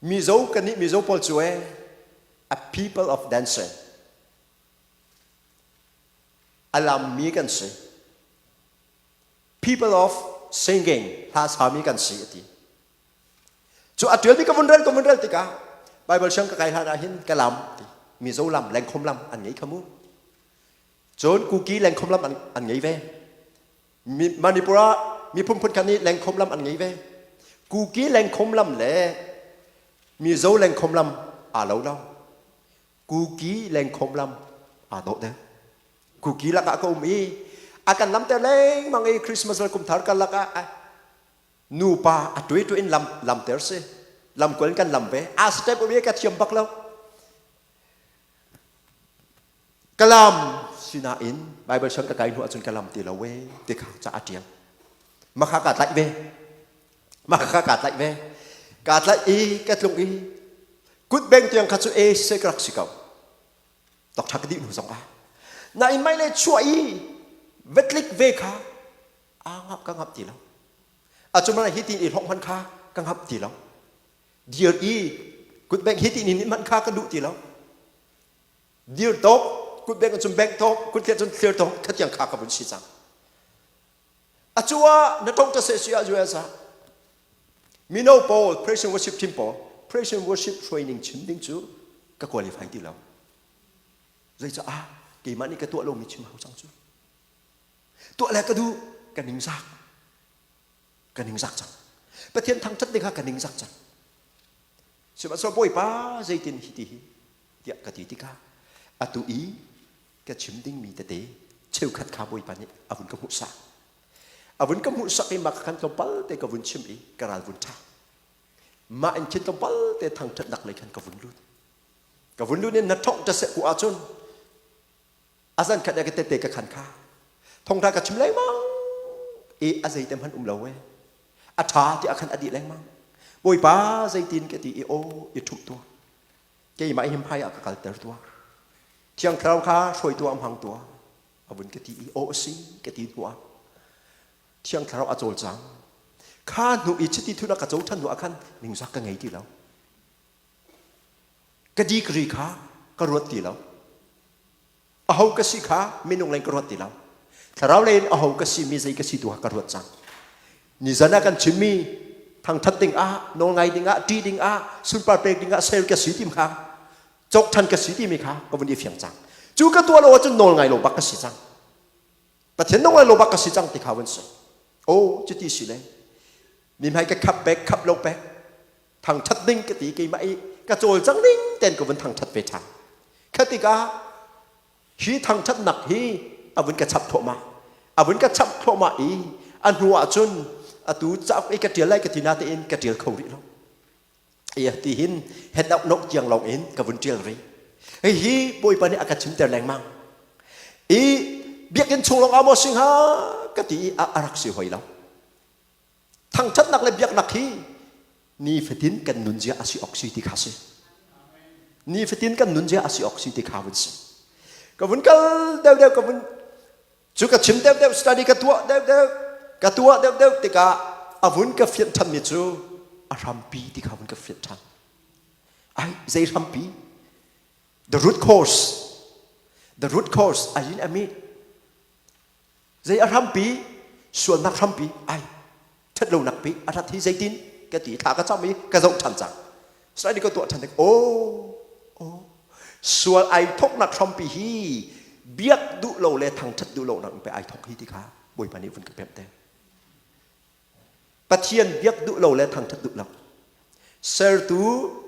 Mizo kan nih Mizo pawl cu ee a people of dancing a lammi kan si people of singing hla sami kan si a ti cu a ṭialmi ka vun rel ka vun rel tikah Bible siang ka kai hlan ah hin ka lam ti Mizo lam lengkhom lam an ngei kha mu cun Kuki lengkhom lam an, an ngei ve. Manipur ah miphun phun khat nih lengkhom lam an ngei ve. Kuki lengkhom lam le Mizo lengkhom lam aa lo lo. Kuki lengkhom lam aa dawh deuh. Kuki lakah ka um i a kan lamter lengmang i Christmas le kum thar karlak ah nupa a tuai tuai in lam lamter si. Lamkual in kan lam ve. A step um i ka thiam bak lo. Ka lam sinain Bible siang ka kai hnu ahcun ka lam ti lo we ti kha ca a ṭial. Makha kaa tlaih ve. Makha kaa tlaih ve. Kaa tlaih i ka tlung i kut beng tiang kha cu e se ka rak si ko. Tok ṭha ka dih hnu zong ah. Nain mai le chuah i vetlik ve kha aa ngap ka ngap ti lo. Acumana hi ti i hlong hman kha ka ngap ti lo. Dir i kut beng hi ti ni hman kha ka duh ti lo. Dir tawk, kut beng cun beng tawk, kut thliar cun thlir tawk, khatiang kha ka vun si cang. A cu ah na tong ta se si ah US ah mino pawl praise and worship team pawl praise and worship training chim ding cu ka qualify ti lo. Zeicah keimah nih ka tuah lomi chim hau cang cu. Tuah le ka duh ka ningzak. Ka ningzak cang. Pathian thangṭhat ding kha ka ningzak cang. Sihmanhsehlaw Bawipa zeitin hi ti hi tiah ka ti tikah atu i ka chim dingmi tete cheukhat kha Bawipa nih a vun ka hmuhsak. A vun ka hmuhsak i mah khan tlawmpal te ka vun chim i ka ral vun ṭha. Mah in khin tlawmpal te thangṭhatnak lei khan ka vun lut. Ka vun lut in na thongh ta seh ku ahcun a zan khat ka tete ka khan kha thongtha ka chim lengmang i a zeite hmanh um lo we a ṭha tiah khan a dih lengmang bawipa zeitin ka ti i aw i ṭhumh tuah keimah hi hmai ah ka kalter tuah thiang thlarau kha hruai tuah hmang tuah a vun ka ti i aw a si ka ti hnu ah thiang thlarau a cawlcang kha hnu i chiti thun a ka co ṭhan hnu ah khan ningzak ka ngei ti lo ka degree kha ka ruat ti lo aho ka si kha minung lei ka ruat ti lo thlarau lei in aho ka si mi zei ka si tu kha ka ruat cang nizan ah kan chimmi thangthat ding ah nawlngai ding ah ṭih ding ah sunpar pek ding ah ser ka si tim kha cawk ṭhan ka si timi kha ka vun i fiang cang cu ka tuah lo ahcun nawlngai lo bak ka si cang Pathian nawlngai lo bak ka si cang ti kha vun si o cuti si le mi hmai ka khap pek khap lo pek thangṭhat ding ka ti keimah i ka cawlcang ding ten ka vun thangṭhat ve ṭhan kha tikah hi thangṭhatnak hi a vun ka chap thluahmah a vun ka chap thluahmah i a hnu ah cun atu cauk i ka ṭial lai ka ti natein ka ṭial kho rih lo ia ti hin handout nok tiang lawng in ka vun ṭial rih hihi bawipa nih a ka chimter lengmang i biakinn chung lawng ah maw singha ka ti i a rak si hoi lo Thangṭhatnak le biaknak hi nifatin kan nunzia a si awk si ti kha si. Nifatin kan nunzia a si awk si ti kha vun si. Ka vun kal deuhdeuh ka vun cu ka chim deuhdeuh study ka tuah deuhdeuh ka tuah deuhdeuh tikah a vun ka fianh ṭhanmi cu a hrampi ti kha vun ka fianh ṭhan. Ai zei hrampi? The root cause. The root cause ayin ami Zei a hrampi sualnak hrampi ai ṭhatlonak pi a rat hi zeitin ka ti thla ka cam i ka zoh ṭhan cang. Study ka tuah ṭhan tik aw aw sual ai thoknak hrampi hi biak duh lo le thangṭhat duh lo nak pe ai thok hi ti kha Bawipa nih vun ka pemh te. Pathian biak duh lo le thangṭhat duh lo. Sertu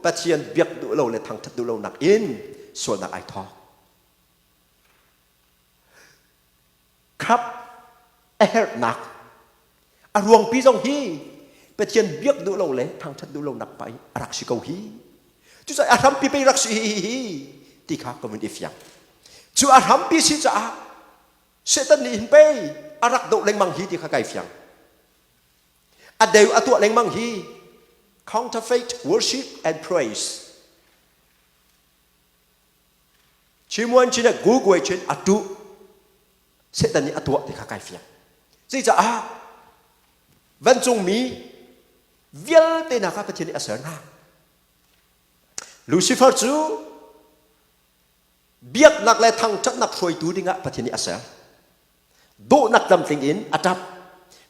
Pathian biak duh lo le thangṭhat duh lo nak in sualnak ai thok. Khap a herhnak a ruangpi zong hi Pathian biak duh lo le thangṭhat duh lonak pa i a rak si ko hi. Cucaah a hrampi pei rak si hi hi ti kha ka vun i fiang. Cu a hrampi si caah Satan nih hin pei a rak doh lengmang hi ti kha kai fiang. A deu a tuah lengmang hi counterfeit worship and praise Chimuan chin le guguai chin a tuh Satan nih a tuah ti kha kai fiang. Cucaah vancungmi vialte hna kha Pathian nih a ser hna. Lucifer cu biaknak le thangṭhatnak hruaitu dingah Pathian nih a ser. Dawhnak tlamtling in a ṭap.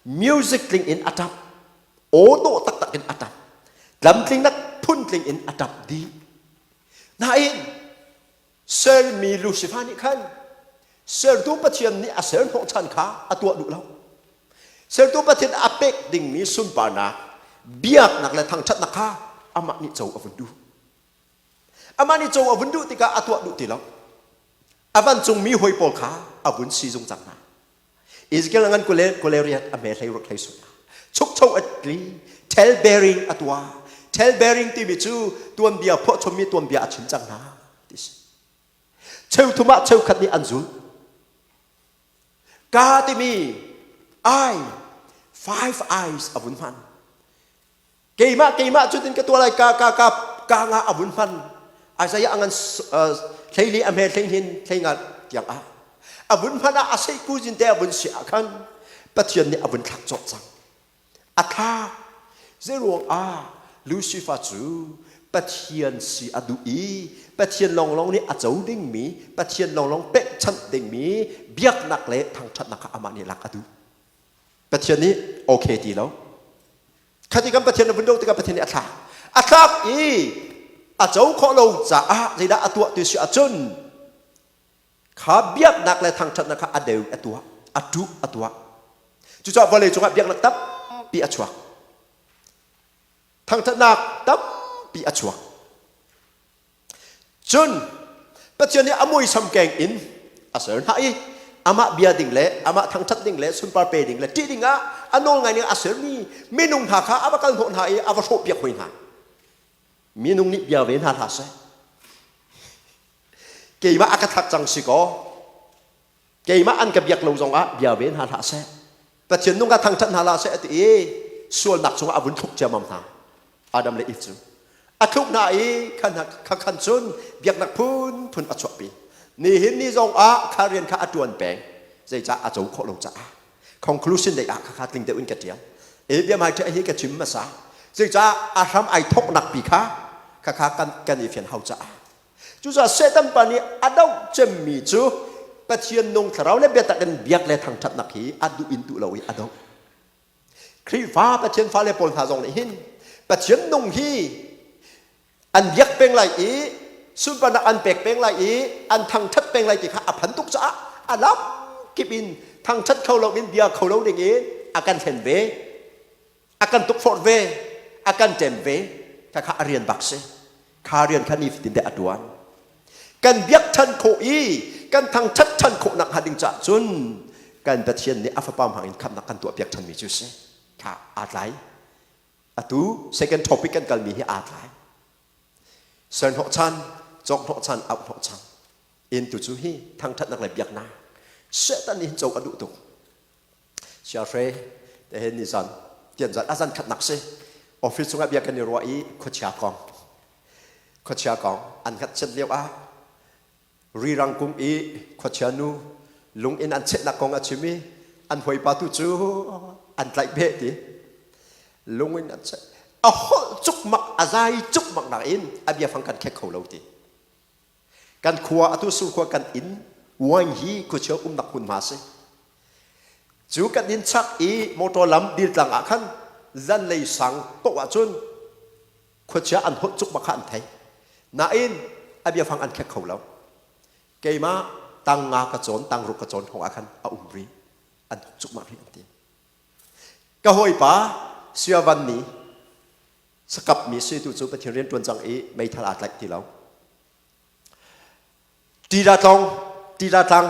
Music tling in a ṭap. Aw dawh taktak in a ṭap. Tlamtlingnak phuntling in a ṭap dih. Nain sermi Lucifer nih khan sertu Pathian nih a ser hnawhchan kha a tuah duh lo. Sertu Pathian a pek dingmi sunparnak, biaknak le thangṭhatnak kha amah nih co a vun duh. Amah nih co a vun duh tikah a tuah duh ti lo. A vancungmi hawi pawl kha a vun si zung cang hna. Ezekiel ngan kule kule riat a hme hlei ruk hlei sung chukcho a tli tell bearing a tua tell bearing timi cu tuanbia phuahchommi tuanbia a chim cang hna ti si cheuthum ah cheukhat nih an zul ka timi I five eyes a vun hman keimah keimah cutin ka tuah lai ka ka ka ka nga a vun hman Isaiah a ngan hleili a hme hlei hlei nga tiang ah a vun hman ah a sei kuzin te a vun si ah khan Pathian nih a vun thlak cawh cang a thlak zeiruang ah Lucifer cu Pathian si a duh i Pathian lawnglawng nih a co dingmi Pathian lawnglawng pekchanh dingmi biaknak le thangṭhatnak kha amah nih lak a duh Pathian nih okay ti lo Khati kan Pathian na vun do tikah Pathian nih a thlak. A thlak i a co khawh lo caah zeidah a tuah ti si ahcun kha biaknak le thangṭhatnak kha a deu a tuah, a ṭuh a tuah. Cucaah vawlei cungah biaknak tampi a chuak. Thangṭhatnak tampi a chuak. Cun Pathian nih a muisam keng in a ser hna i amah bia ding le amah thangṭhat ding le sunpar pe ding le ṭih ding ah a nawl ngai ning a sermi minung hna kha a va kal hnawh hna i a va hrawhpiak hoi hna. Minung nih bia ve hna hlah seh. Keimah a ka that cang si kaw keimah an ka biak lo zongah bia ve hna hlah seh. Pathian nung ka thangṭhat hna hlah seh a ti i sualnak chungah a vun thluk ciammam hna. Adam le Eve cu a thluk hna i khan kha khan cun biaknak phunphun a chuahpi. Nihin ni zong ah kha rian kha a ṭuan peng. Zeicah a co khawh lo caah. Conclusion lei ah kha tling deuh in ka ṭial. E bia mai hi ka chim hmasa. Zeicah a hram ai thoknak pi kha kha kha kan kan i fian hau caah. Cucaah Satan pa nih a doh cemmi cu Pathian nung thlarau le biatak in biak le thangṭhatnak hi a duh in duh lo i a doh. Khrihfa Pathian fale pawl hna zong nih hin Pathian nung hi an biak peng lai i sunparnak an pek peng lai i an thangṭhat peng lai ti kha a phan tuk caah a lam kip in thangṭhat kho lo in bia kho lo ding in a kan hlen ve a kan tukforh ve a kan ṭem ve kha kha a rian bak si kha rian kha nifatin te a ṭuan kan biak ṭhan khawh i kan thangṭhat ṭhan khawh nak hnga ding caah cun kan Pathian nih a fapa hmang in khamhnak kan tuahpiak ṭhanmi cu si kha aa tlai atu second topic kan kalmi hi aa tlai serhnawh chan cawkhnawh chan auhnawh chan in tu cu hi thangṭhatnak le biaknak Satan nih hin co a duh tuk Siahre te he ni zan tian zan a zan khatnak si office chungah bia kan i ruah i khuachia kong khuachia kong an hngatchiat lio ah rirang kung i khuachia nu lung in an chehnak kong a chim i an hawipa tu cu an tlaih beh ti lung in an cheh a holh cukmak a zai cukmak nak in a biafang kan khek kho lo ti Kan khua atu surkhua kan inn wine hi khuachia umnak hmunhma si. Cu kan inn chak i motor lam diltlang ah khan zanlei sang poh ahcun khuachia an holh cuk bak kha an thei. Nain a biafang an khek kho lo. Keimah tang nga ka cawn, tang ruk ka cawn hrawng ah khan a um rih. An holh cukmak rih an ti. Ka hawipa Siavan nih sakapmi si tu cu Pathian rian ṭuan cang i meithal aa tlaih ti lo. Tila tlong, tila tlang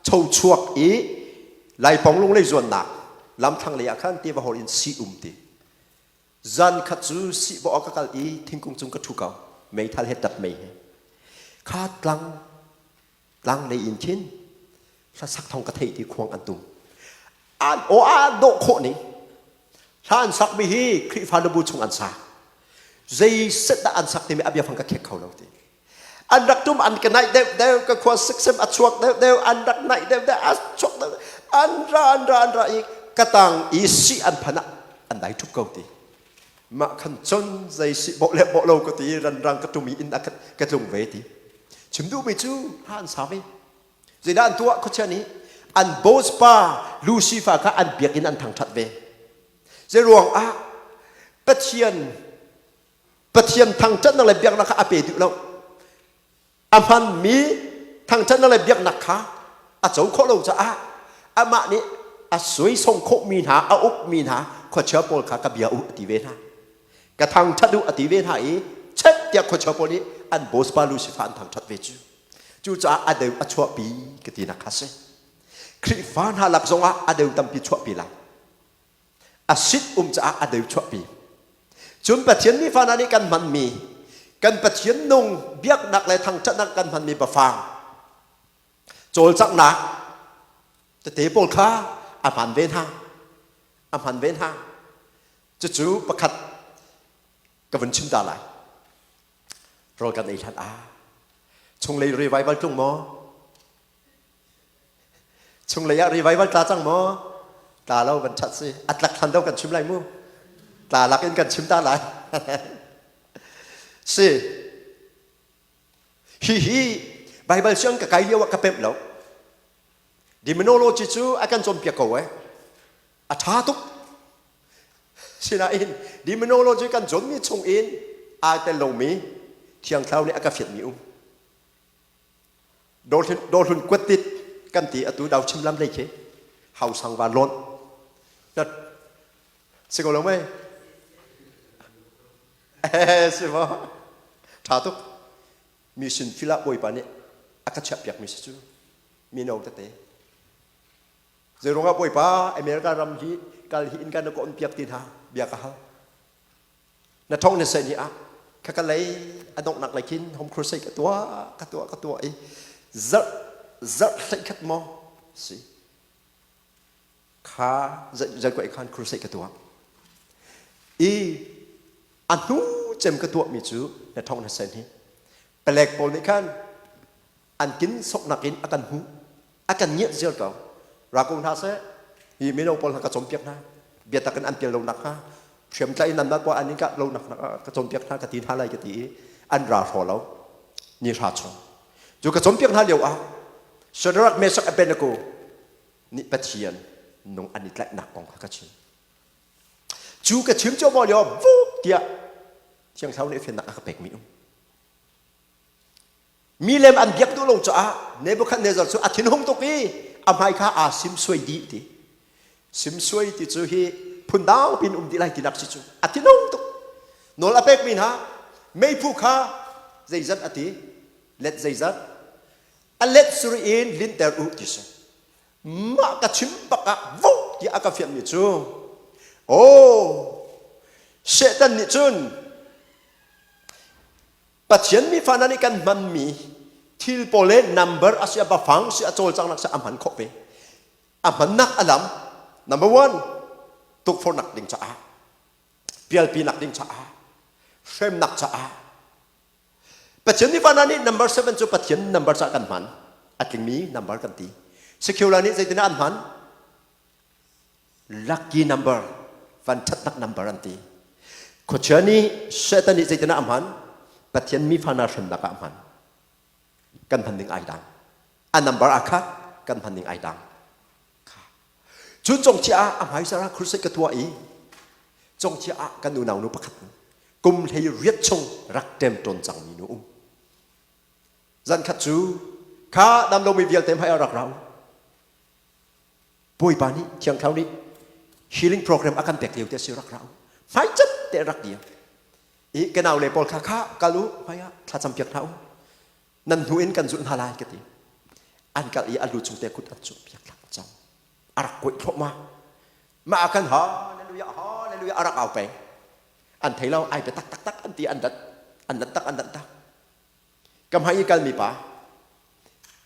cho chuak i Laipong lunglei zuannak lamthlang lei ah khan tiva hor in si um ti. Zan khat cu si bawh ka kal i thingkung cung ka ṭhu ko. Meithal he tat mei he. Kha tlang tlang lei in khin hlasak thong ka theih ti khuang an tum an aw a dawh khawh ning hla an sak mi hi Khrihfa nubu chung an sa zei set dah an sak timi a biafang ka khek kho lo ti an rak tum an ka naih deuh deuh ka khua siksem a chuak deuh deuh an rak naih deuh deuh a chuak deuh an ra an ra an ra i ka tang i si an phan ah an dai thup ko ti mah khan cun zei si bawh le bawh lo ka ti ranrang ka tum i inn ah ka tlung ve ti chim duhmi cu hla an sa ve zeidah an tuah khuachia nih an boss pa Lucifer kha an biakinn an thangṭhat ve zeiruang ah Pathian Pathian thangṭhatnak le biaknak kha a pe duh lo a hmanmi thangṭhatnak le biaknak kha a co khawh lo caah amah nih A suaisong khawhmi hna, a ukmi hna khuachia pawl kha ka bia u a ti ve hna. Ka thangṭhat u a ti ve hna i chet tiah khuachia pawl nih an boss pa Lucifer an thangṭhat ve cu. Cucaah a deu a chuahpi ka tinak kha si. Khrihfa hna lak zongah a deu tampi chuahpi lai. A sit um caah a deu chuahpi. Cun Pathian mifa hna nih kan hmanmi, kan Pathian nung biaknak le thangṭhatnak kan hmanmi biafang, cawlcanghnak tete pawl kha a hman ve hna. A hman ve hna. Cucu pakhat ka vun chim ta lai. Rawl kan ei hlan ah chunglei revival tlung maw? Chunglei ah revival tla cang maw? Tla lo van ṭhat si. A tlak hlan do kan chim lai mu. Tla lak in kan chim ta lai. Si. Hihi Bible siang ka kai lio ah ka pemh lo. Demonology cu a kan cawnpiak ko eh. A ṭha tuk. Sinain demonology kan cawnmi chung in aa tel lomi Thiang Thlarau nih a ka fianhmi um. Dawhlun kuattit kan ti atu dau chim lam lei khi hausang van lawn. Si ko lo mei? Eh, si maw? Ṭha tuk. Mi sin fil ah Bawipa nih a ka chiahpiakmi si cu mino tete. Zeiruangah Bawipa America ram hi kal hi in kan na ka on piak ti hna bia ka hal. Na thong na seh ni ah kha ka lei a donghnak lei khin home crusade ka tuah ka tuah ka tuah i zarh zarh hlei khat maw si kha zai khan crusade ka tuah i a hnu cem ka tuahmi cu na thong na sen hi palek pawl nih khan an kin soknak in a kan hmuh a kan ngiat ziar ko ra ko hna seh hi mino pawl hna ka cawnpiak hna biatak in an pial lo nak hnga hriamtlai in nan kwa an in kah lo nak ka cawnpiak hna ka ti hna lai ka ti i an ra hraw lo ni hra chung cu ka cawnpiak hna lio ah Shadrach Meshach Abednego nih Pathian nung an i tlaihnak kong kha ka chim cu ka chim cuahmah lio vuk tiah Thiang Thlarau nih fiannak a ka pekmi um Milem an biak duh lo caah Nebuchadnezzar cu a thinhung tuk i a hmai kha aa simsuai dih ti. Simsuai ti cu hi phundang pin um dih lai tinak si cu. A thinhung tuk. Nawl a pekmi hna meiphu kha zeizat a ti, let zeizat, a let suri in linter u ti si. Mah ka chim bak ah vo tiah a ka fianhmi cu, aw, Satan nih cun Pathian mifa hna nih kan hmanmi thil pawl le number a si a bafang si a cawlcanghnak si a hman khawh ve. A hmannak a lam number one tukforhnak ding caah pialpinak ding caah hremnak caah Pathian mifa hna nih number seven cu Pathian number caah kan hman a tlingmi number kan ti. Secular nih zeitinah an hman? Lucky number vanṭhatnak number an ti. Khuachia nih Satan nih zeitinah a hman? Pathian mi fa hna hremnak ah a hman. Kan hman ning ai dang. A number aa khat, kan hman ning ai dang. Cun congchia ah a hmaisar ah crusade ka tuah i congchia ah kan unau nu pakhat kum hlei riat chung rak ṭemṭawn cangmi nu um. Zan khat cu kha damlomi vialte hmai ah rak ra u. Bawipa nih Thiang Thlarau nih healing program a kan pek lio te si rak ra u. Hmai cat te rak dir. I ka nau le pawl kha kha kal u hmai ah thlacam piak hna u. Nan hnu in kan zulh hna lai ka ti. An kal i a lu cung te kut an cumh piak thla cam. A rak kuaih thluahmah. Mah ah khan hallelujah hallelujah a rak au peng. An thei lo ai pe tak tak tak an ti an dat an dat tak an dat tak. Ka hmai i kalmi pa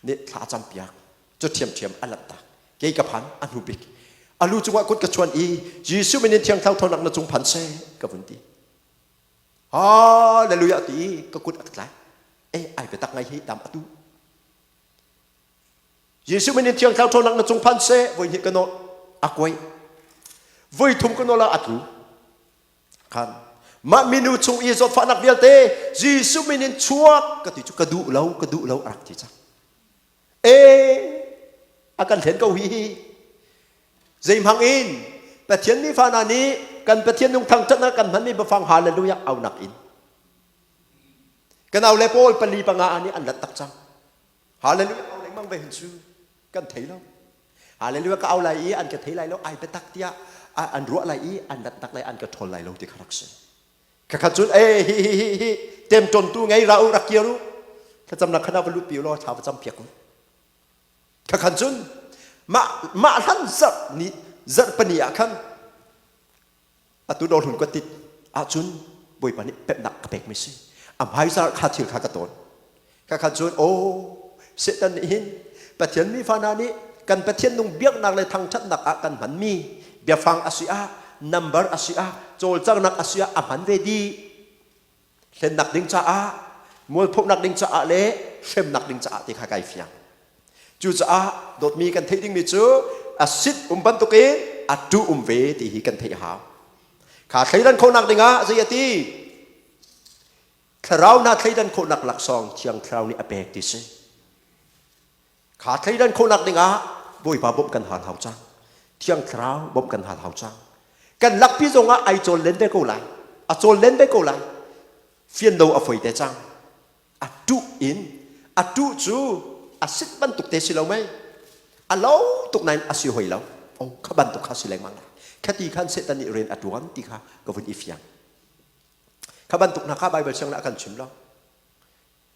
nih thla a campiak cu ṭhiamṭhiam a lanhtak kei ka phan a hnu bik a lu cungah kut ka chuan i Jesuh min in Thiang Thlarau ṭhawnnak na cung phan seh ka vun ti Hallelujah ti i ka kut a ka tlai e ai biatak ngai hi dam atu Jesuh min in Thiang Thlarau ṭhawnnak na cung phan seh voi hnih ka nawl a kuai voi thum ka nawl ah a tlu Khan mah minu chung i zawtfahnak vialte Jesuh min in chuak ka ti cu ka duh lo ka duh lo a rak ti cang. E a kan hlen ko hi hi zeihmang in Pathian mi fa hna nih kan Pathian nung thangṭhatnak kan hmanmi biafang hallelujah aunak in kan au le pawl pali panga nih an lat tak cang hallelujah au lengmang ve hin cu kan thei lo. Hallelujah ka au lai i an ka thei lai lo ai biatak tiah an ruah lai i an rat lai an ka ṭhawl lai lo ti kha rak si. Khakhat cun e hi hi hi hi temṭontu ngei ra u rak kir u thlacamnak khan ah va lut pi u law thla va cam piak u. Khakhan cun mah mah hlan zarh ni zarh pani ah khan atu dawrhlun ka tit ahcun Bawipa nih pemhnak ka pekmi si. A hmaizar kha thil kha ka tawn. Kha kha cun aw Satan nih hin Pathian mi fa hna nih kan Pathian nung biaknak le thangṭhatnak ah kan hmanmi biafang a si ah number a si ah cawlcanghnak a si ah a hman ve dih. Hlennak ding caah, mualphonak ding caah le hremnak ding caah ti kha kai fiang. Cucaah dawtmi kan theih dingmi cu a sit um bantukin a tu um ve ti hi kan theih a hau. Kha thleidan khawhnak dingah zei a ti? Thlarau hna thleidan khawhnak laksawng Thiang Thlarau nih a pek ti si. Kha thleidan khawhnak dingah Bawipa bawmh kan hal hau cang. Thiang Thlarau bawmh kan hal hau cang. Kan lakpi zongah ai cawl len ve ko lai. A cawl len ve ko lai. Fian lo a foi te cang. A tuh in a tuh cu a sit bantuk te si lo mei. A lo tuk nain a si hoi lo. Oh, kha bantuk kha si lengmang lai. Khati khan Satan nih rian a tuan ti kha ka vun i fiang. Kha bantuk hna kha Bible siang a kan chim lo.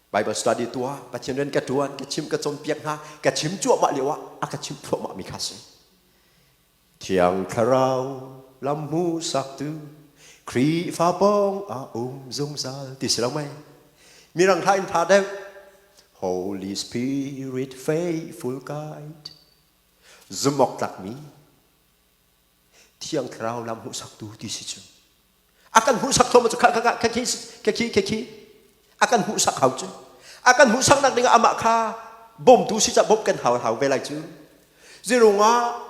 Bible study tuah, Pathian rian ka tuan, ka chim ka cawnpiak hna, ka chim cuahmah lio ah a ka chim thluahmah mi kha si. Thiang Thlarau lam hmuhsaktu Khrihfa pawng ah um zungzal ti si lo mei. Mirang hla in tha deuh. Holy Spirit faithful guide. Zumawk tlakmi Thiang Thlarau lam hmuhsaktu ti si cu. A kan hmuhsak thawm cu kha kha kha khi kha khi kha khi a kan hmuhsak hau cu. A kan hmuhsaknak dingah amah kha bawmtu si ca bawmh kan hau hau ve lai cu. Zirungah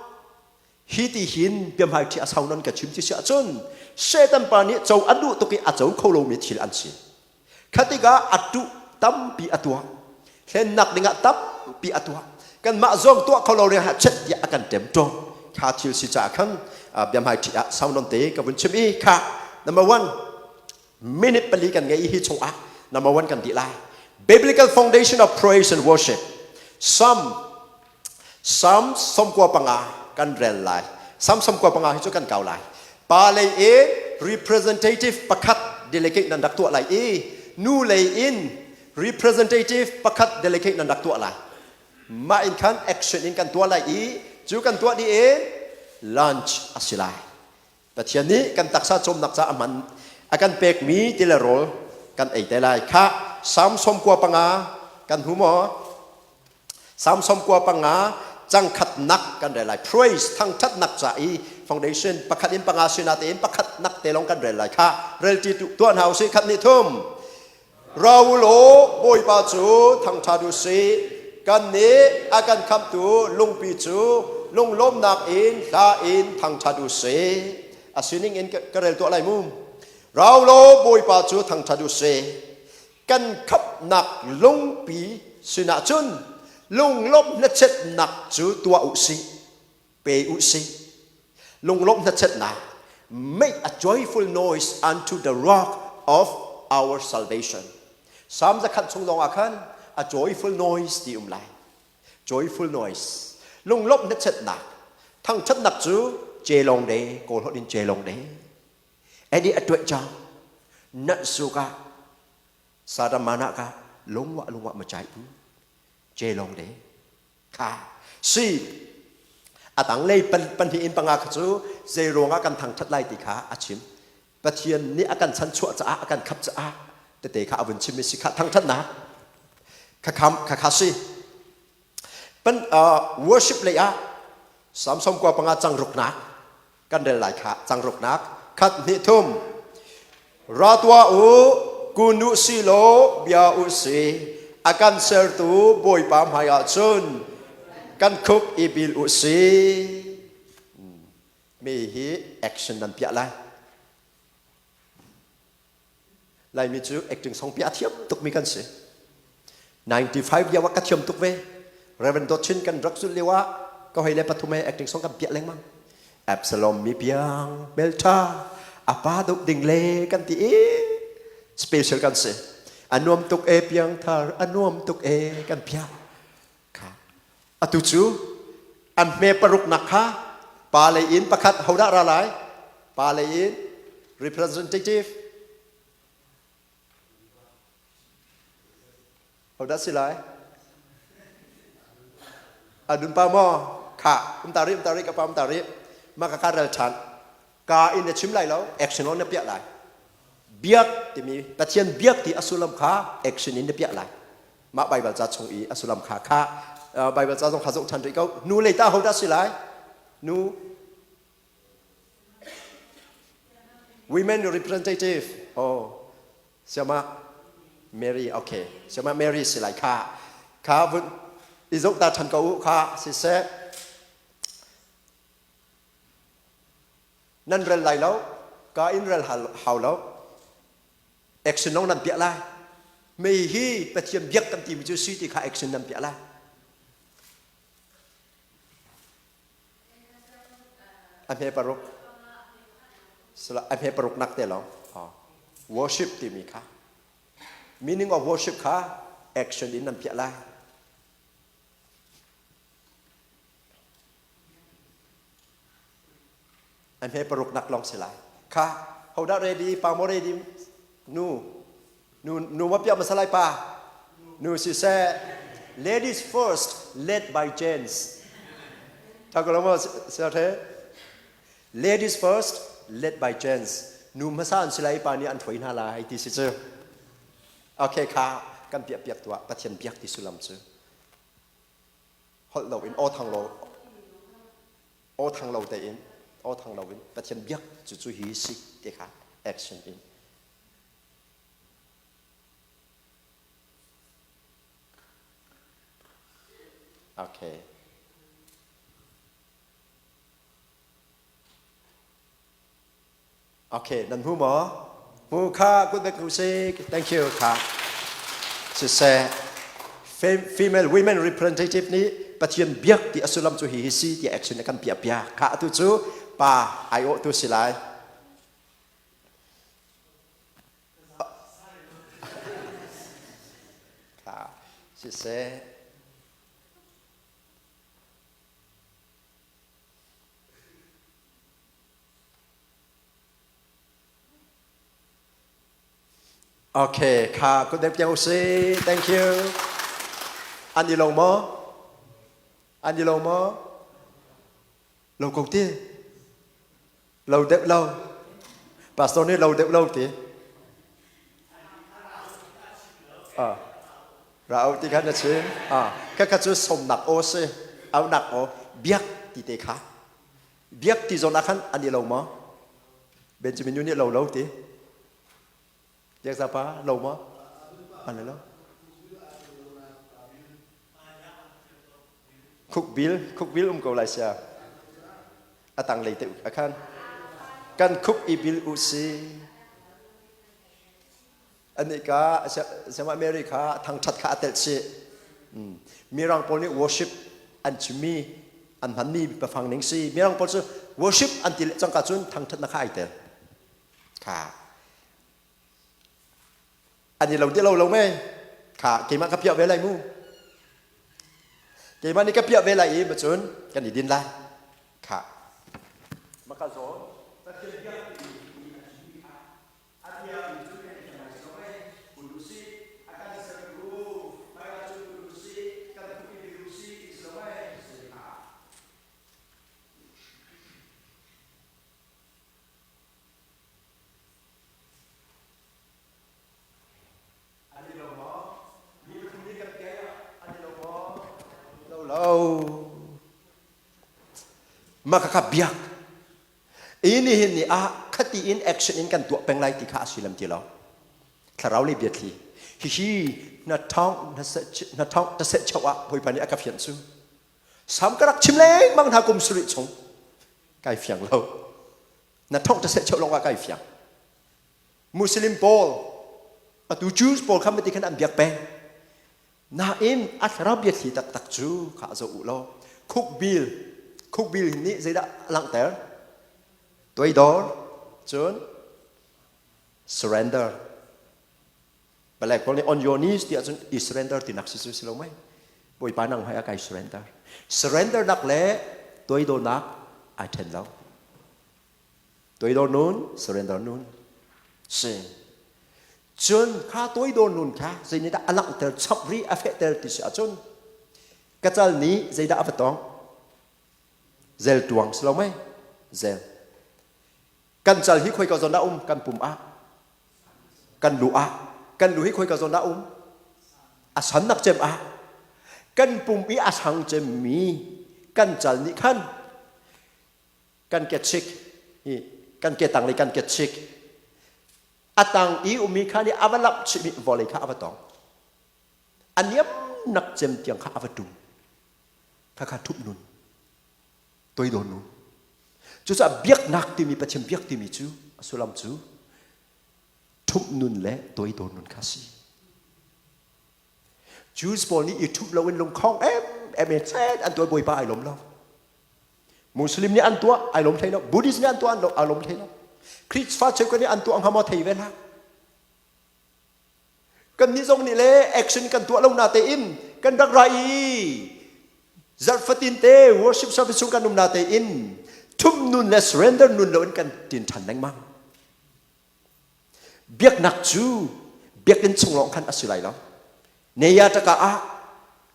hi ti hin biahmai ṭhi a sau non ka chim ti si ahcun Satan pa nih co a duh tuk i a co kho lomi thil an si. Kha tikah a tuh tampi a tuah. Hlennak dingah tampi a tuah. Kanmah zong tuah kho lo ring ah chet tiah a kan ṭemṭawm. Kha thil si caah khan biahmaiṭhi ah sau non te ka vun chim i kha number one minute pali kan ngei i hi chungah number one kan dih lai. Biblical foundation of praise and worship. Psalm Psalm 95 kan rel lai. Psalm 95 hi cu kan kau lai. Pa lei in representative pakhat delegate nan rak tuah lai i nu lei in representative pakhat delegate nan rak tuah lai. Mah in khan action in kan tuah lai i cu kan tuah dih in lunch a si lai. Pathian nih kan taksa cawmnak ca a hman a kan pekmi ti le rawl kan ei te lai. Khah Psalm 95 kan hmu maw? Psalm 95 cangkhatnak kan rel lai. Praise thangthatnak ca i foundation pakhat in panga sina tein pakhat nak te lawng kan rel lai. Kha rel ti tuah hna usih khat nih thum. Ra u law Bawipa cu thangṭhat u sih. Kannih a kan khamhtu lungpi cu lunglawmhnak in hla in thangṭhat u sih. A sining in ka rel tuah lai mu. Ra u law Bawipa cu thangṭhat u sih. Kan khamhnak lungpi sinah cun lunglawmh hnachetnak cu tuah u sih. Pe u sih. Lunglawmh hnachetnak make a joyful noise unto the rock of our salvation. Psalm zakhat chung lawng ah khan a joyful noise ti um lai. Joyful noise. Lunglawmh hnachetnak. Thangthatnak cu celong de, kawl holh in celong de. Edi a tuah cang. Nat su ka sadamana ka lungwa lungwa ma chai u. Celong de. Kha si a tanglei pahnih in panga kha cu zei ruangah kan thangṭhat lai ti kha a chim. Pathian nih a kan chanchuah caah a kan khap caah tete kha a vun chim mi si kha thangṭhatnak kha kham kha kha si. Pan worship lei ah Samson kua panga cang ruknak kan rel lai kha cang ruknak khat hnih thum ra tuah u kun u si law bia u si a kan sertu bawipa hmai ah cun kan khuk i bil u si mi hi action nan piah lai Laimi cu acting song pi a thiam tukmi kan si. 95 lio ah ka thiam tuk ve. Reverend Dawt Chin kan rak zulh lio ah ka hoi le pathum he acting song kan piah lengmang. Absalom mi piang meltha a pa duk ding le kan ti i special kan si. A nuam tuk e piang thar a nuam tuk e kan piah. Kha atu cu A hme paruknak kha pa lei in pakhat hodah ra lai? Pa lei in representative hodah si lai? A dun pa maw? Kha, um ta rih, um ta rih, ka pa um ta rih. Mah ka ka rel ṭhan. Ka in na chim lai lo, action on na piah lai. Biak timi Pathian biak ti a sullam kha action in na piah lai. Mah Baibal ca chung i a sullam kha kha Baibal ca zong kha zoh ṭhan rih ko. Nu lei ta hodah si lai? Nu Women representative. Oh, siama Mary. Okay, siama Mary si lai kha. Kha vun i zoh ta ṭhan ko u kha siseh. Nan rel lai lo, ka in rel hau lo. Action lawng nan piah lai. Mei hi Pathian biak kan timi cu si ti kha action nan piah lai. A hme paruk. A hme paruk nak te lawng. Worship timi kha. Meaning of worship kha action in nan piah lai. A hme paruk nak lawng si lai. Kha hodah ready? Pa maw ready? Nu. Nu nu ma piah hmasa lai pa. Nu siseh. Ladies first, led by gents. Tha ko lo maw sir Ladies first, led by gents. Nu hmasa an si lai pa nih an hruai hna lai ti si cu. Okay kha kan piah piak tuah Pathian biak ti sullam cu. Holh lo in aw thang lo aw thang lo tein aw thang lo in Pathian biak cu cu hi si ti kha action in Okay. Okay, nan hmu maw? Hmu kha good back si. Thank you kha. Siseh female women representative nih Pathian biak ti a sullam cu hi hi si ti action kan piah piak. Kha atu cu pa ai awh tu si lai. Kha siseh Okay, kha kut dep piang usih. Thank you. An i lo maw? An i lo maw? Lo ko ti. Lo deuh lo. Pastor nih lo deuh lo ti. Ah. Ra au ti kha na chim. Ah, kha kha cu somnak aw si. Aunak aw biak ti te kha. Biak ti zawn ah khan an i lo maw? Benjamin nu nih lo lo ti. Biak pa lo maw? An i lo. Khukbil, khukbil um ko lai sia. A tang lei te a khan. Kan khuk i bil u si. Anih ka Siama Mary kha thangṭhat kha a telh chih. Mirang pawl nih worship an chimmi an hmanmi biafang ning si. Mirang pawl cu worship an ti le cangka cun thangṭhatnak kha ai tel. Kha an i lo ti lo lo mei. Kha keimah ka piah ve lai mu. Keimah nih ka piah ve lai i macun kan i din lai. Kha. Maka zawn. A biami cu kan i ngai zong e, kun usih, a kan sertu hmaiah cun kun usih, kan kut i bil usih ti si lo e, si hna. An i lo maw? Mi pathum nih kan piai ah an i lo maw? Lo lo. Mah khakha biak I nihin ni ah khati in action in kan tuah peng lai ti kha a si lam ti lo. Thlarau le biathli. Hihi na thong na thong ta se chau ah Bawipa nih a ka fian cu. Sam ka rak chim lengmang hna kum sarih chung. Kai fiang lo. Na thong ta se chau lawng ah kai fiang. Muslim pawl atu Jews pawl kha mati khan an biak peng. Nain a thlarau biathli taktak cu kha zoh u law khukbil khukbil nih zeidah a langhter? Toidor cun surrender. Palek pawl nih on your knees tiah cun i surrender tinak si cu si lo mei. Bawipa nang hmai ah kai surrender. Surrender nak le toidornak ai ṭhen lo. Toidor nun, surrender nun. Si. Cun kha toidor nun kha zeinih dah a langhter chap rih a fehter ti si ahcun ka cal nih zeidah a va tong? Zel tuang si lo mei? Zel. Kan cal hi khoi ka zawn dah um? Kan pum ah. Kan lu ah. Kan lu hi khoi ka zawn dah um? A sannak cem ah. Kan pum i a sang cemmi kan cal nih khan kan kechik hi kan ke tang le kan kechik a tang i ummi kha nih a va lamh chihmi vawlei kha a va tong. A niamnak cem tiang kha a va tum. Kha kha thup nun. Toidor nun. Cucaah biaknak timi Pathian biak timi cu a sullam cu ṭhumh nun le toidor nun kha si. Jews pawl nih i ṭhumh loin lungkhong em em in chet an tuah Bawipa ai lawm lo. Muslim nih an tuah ai lawm hlei lo. Buddhist nih an tuah ai lawm hlei lo. Khrihfa cheukhat nih an tuah hnga maw thei ve hlah. Kannih zong nih le action kan tuah lo na tein kan rak ra i zarh fatin te worship service chung kan um na tein thum nun le surrender nun lo in kan tin ṭhan lengmang. Biaknak cu biakinn chung lawng khan a si lai lo. Neya taka ah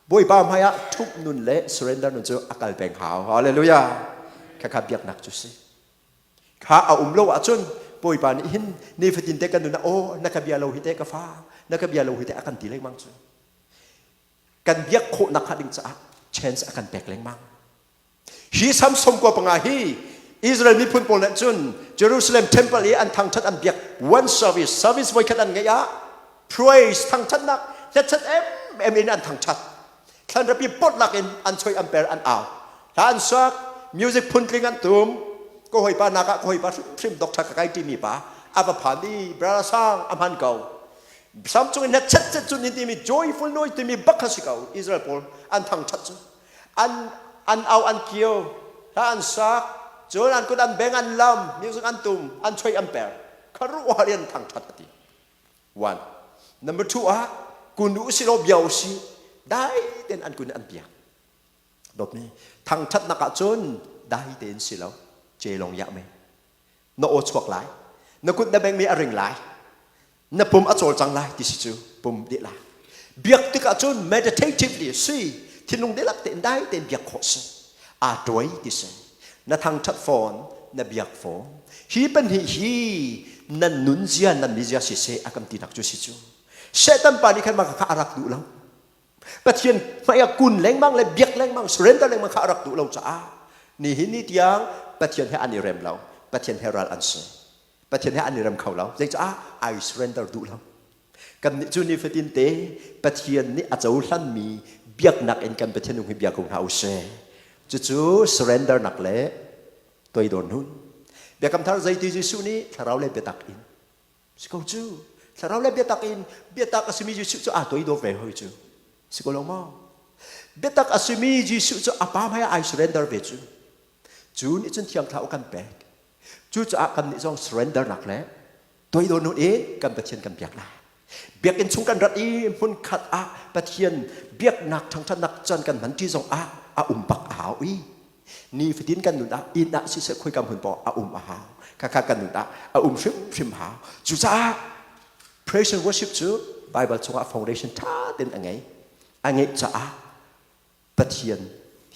Bawipa hmai ah ṭhumh nun le surrender nun cu a kal peng hau. Hallelujah. Khakha biaknak cu si. Kha a um lo ahcun Bawipa nih hin nifatin te kan nun ah aw na ka bia lo hi te ka fa na ka bia lo hi te a kan ti lengmang cu. Kan biak khawhnak hnga ding caah chance a kan pek lengmang. Hi Sam 95 hi Israel miphun pawl nih cun Jerusalem temple i an thangṭhat an biak one service service voikhat an ngeih ah praise thangṭhatnak hletchat em in an thangṭhat thlanrapi pot lak in an choi an per an au hla an sak music phuntling an tum ka hawipa nak ah ka hawipa hrimhrim doctor ka kai timi pa a va phan i brother sang a hman ko sam cung in hletchat chet cun in timi joyful noise timi bak kha si ko Israel pawl an thangṭhat cu an an au an kio hla an sak cun an kut an beng an lam music an tum an choi an per kharuah rian thangthat ati one number two ah kun u si lo bia u si dai ten an kun an biak dawtmi thangthatnak ah cun dai tein si lo ce long ya me na aw chuak lai na kut na bengmi a ring lai na pum a cawlcang lai ti si cu pum dih lai biak tikah cun meditatively si thinlung dihlak tein dai tein biak khawh si aa tuai ti si na thangthat fawn na biak fawn hi pahnih hi nan nunzia nan mizia si seh a kan tinak cu si cu Satan pa nih khan mah kha a rak duh lo Pathian hmai ah kun lengmang le biak lengmang surrender lengmang kha a rak duh lo caah nihin ni tiang Pathian he an i rem lo Pathian he ral an si Pathian he an i rem kho lo zeicah ai surrender duh lo kannih cu nifatin te Pathian nih a cohlanmi biaknak in kan Pathian nung hi bia ko hna u sih cucu surrender nak le toidor nun biakam thar zeiti Jesuh nih thlarau le biatak in si ko cu thlarau le biatak in biatak a simi Jesuh cu aa toidor ve hoi cu si ko lo maw biatak a simi Jesuh cu a pa hmai ah ai surrender ve cu cu nih cun thiang thlarau kan pek cucaah kan nih zong surrender nak le toidor nun in kan Pathian kan biak lai biakinn chung kan rat i hmun khat ah Pathian biaknak ṭhangṭhatnak caan kan hman ṭi zong ah a um bak a hau i nifatin kan nun ah inn ah siseh khoika hmun paoh a um a hau khakha kan nun ah a um hrimhrim hau cucaah praise and worship cu Bible chungah foundation ṭha tein a ngei a ngeih caah Pathian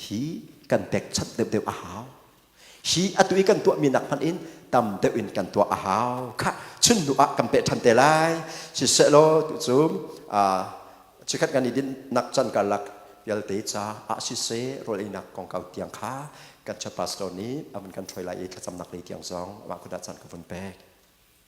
hi kan pekchanh deuhdeuh a hau hi atu i kan tuahmi nak hmanh in tam deuh in kan tuah a hau kha chun hnu ah kan peh ṭhan te lai sisehlaw tu cu chikhat kan i dinhnak can karlak vialte ca ah siseh rawl einak kongkau tiang kha kan chat pastor nih a vun kan ṭhoi lai i thlacamnak lei tiang zong amah kut ah caan ka vun pek.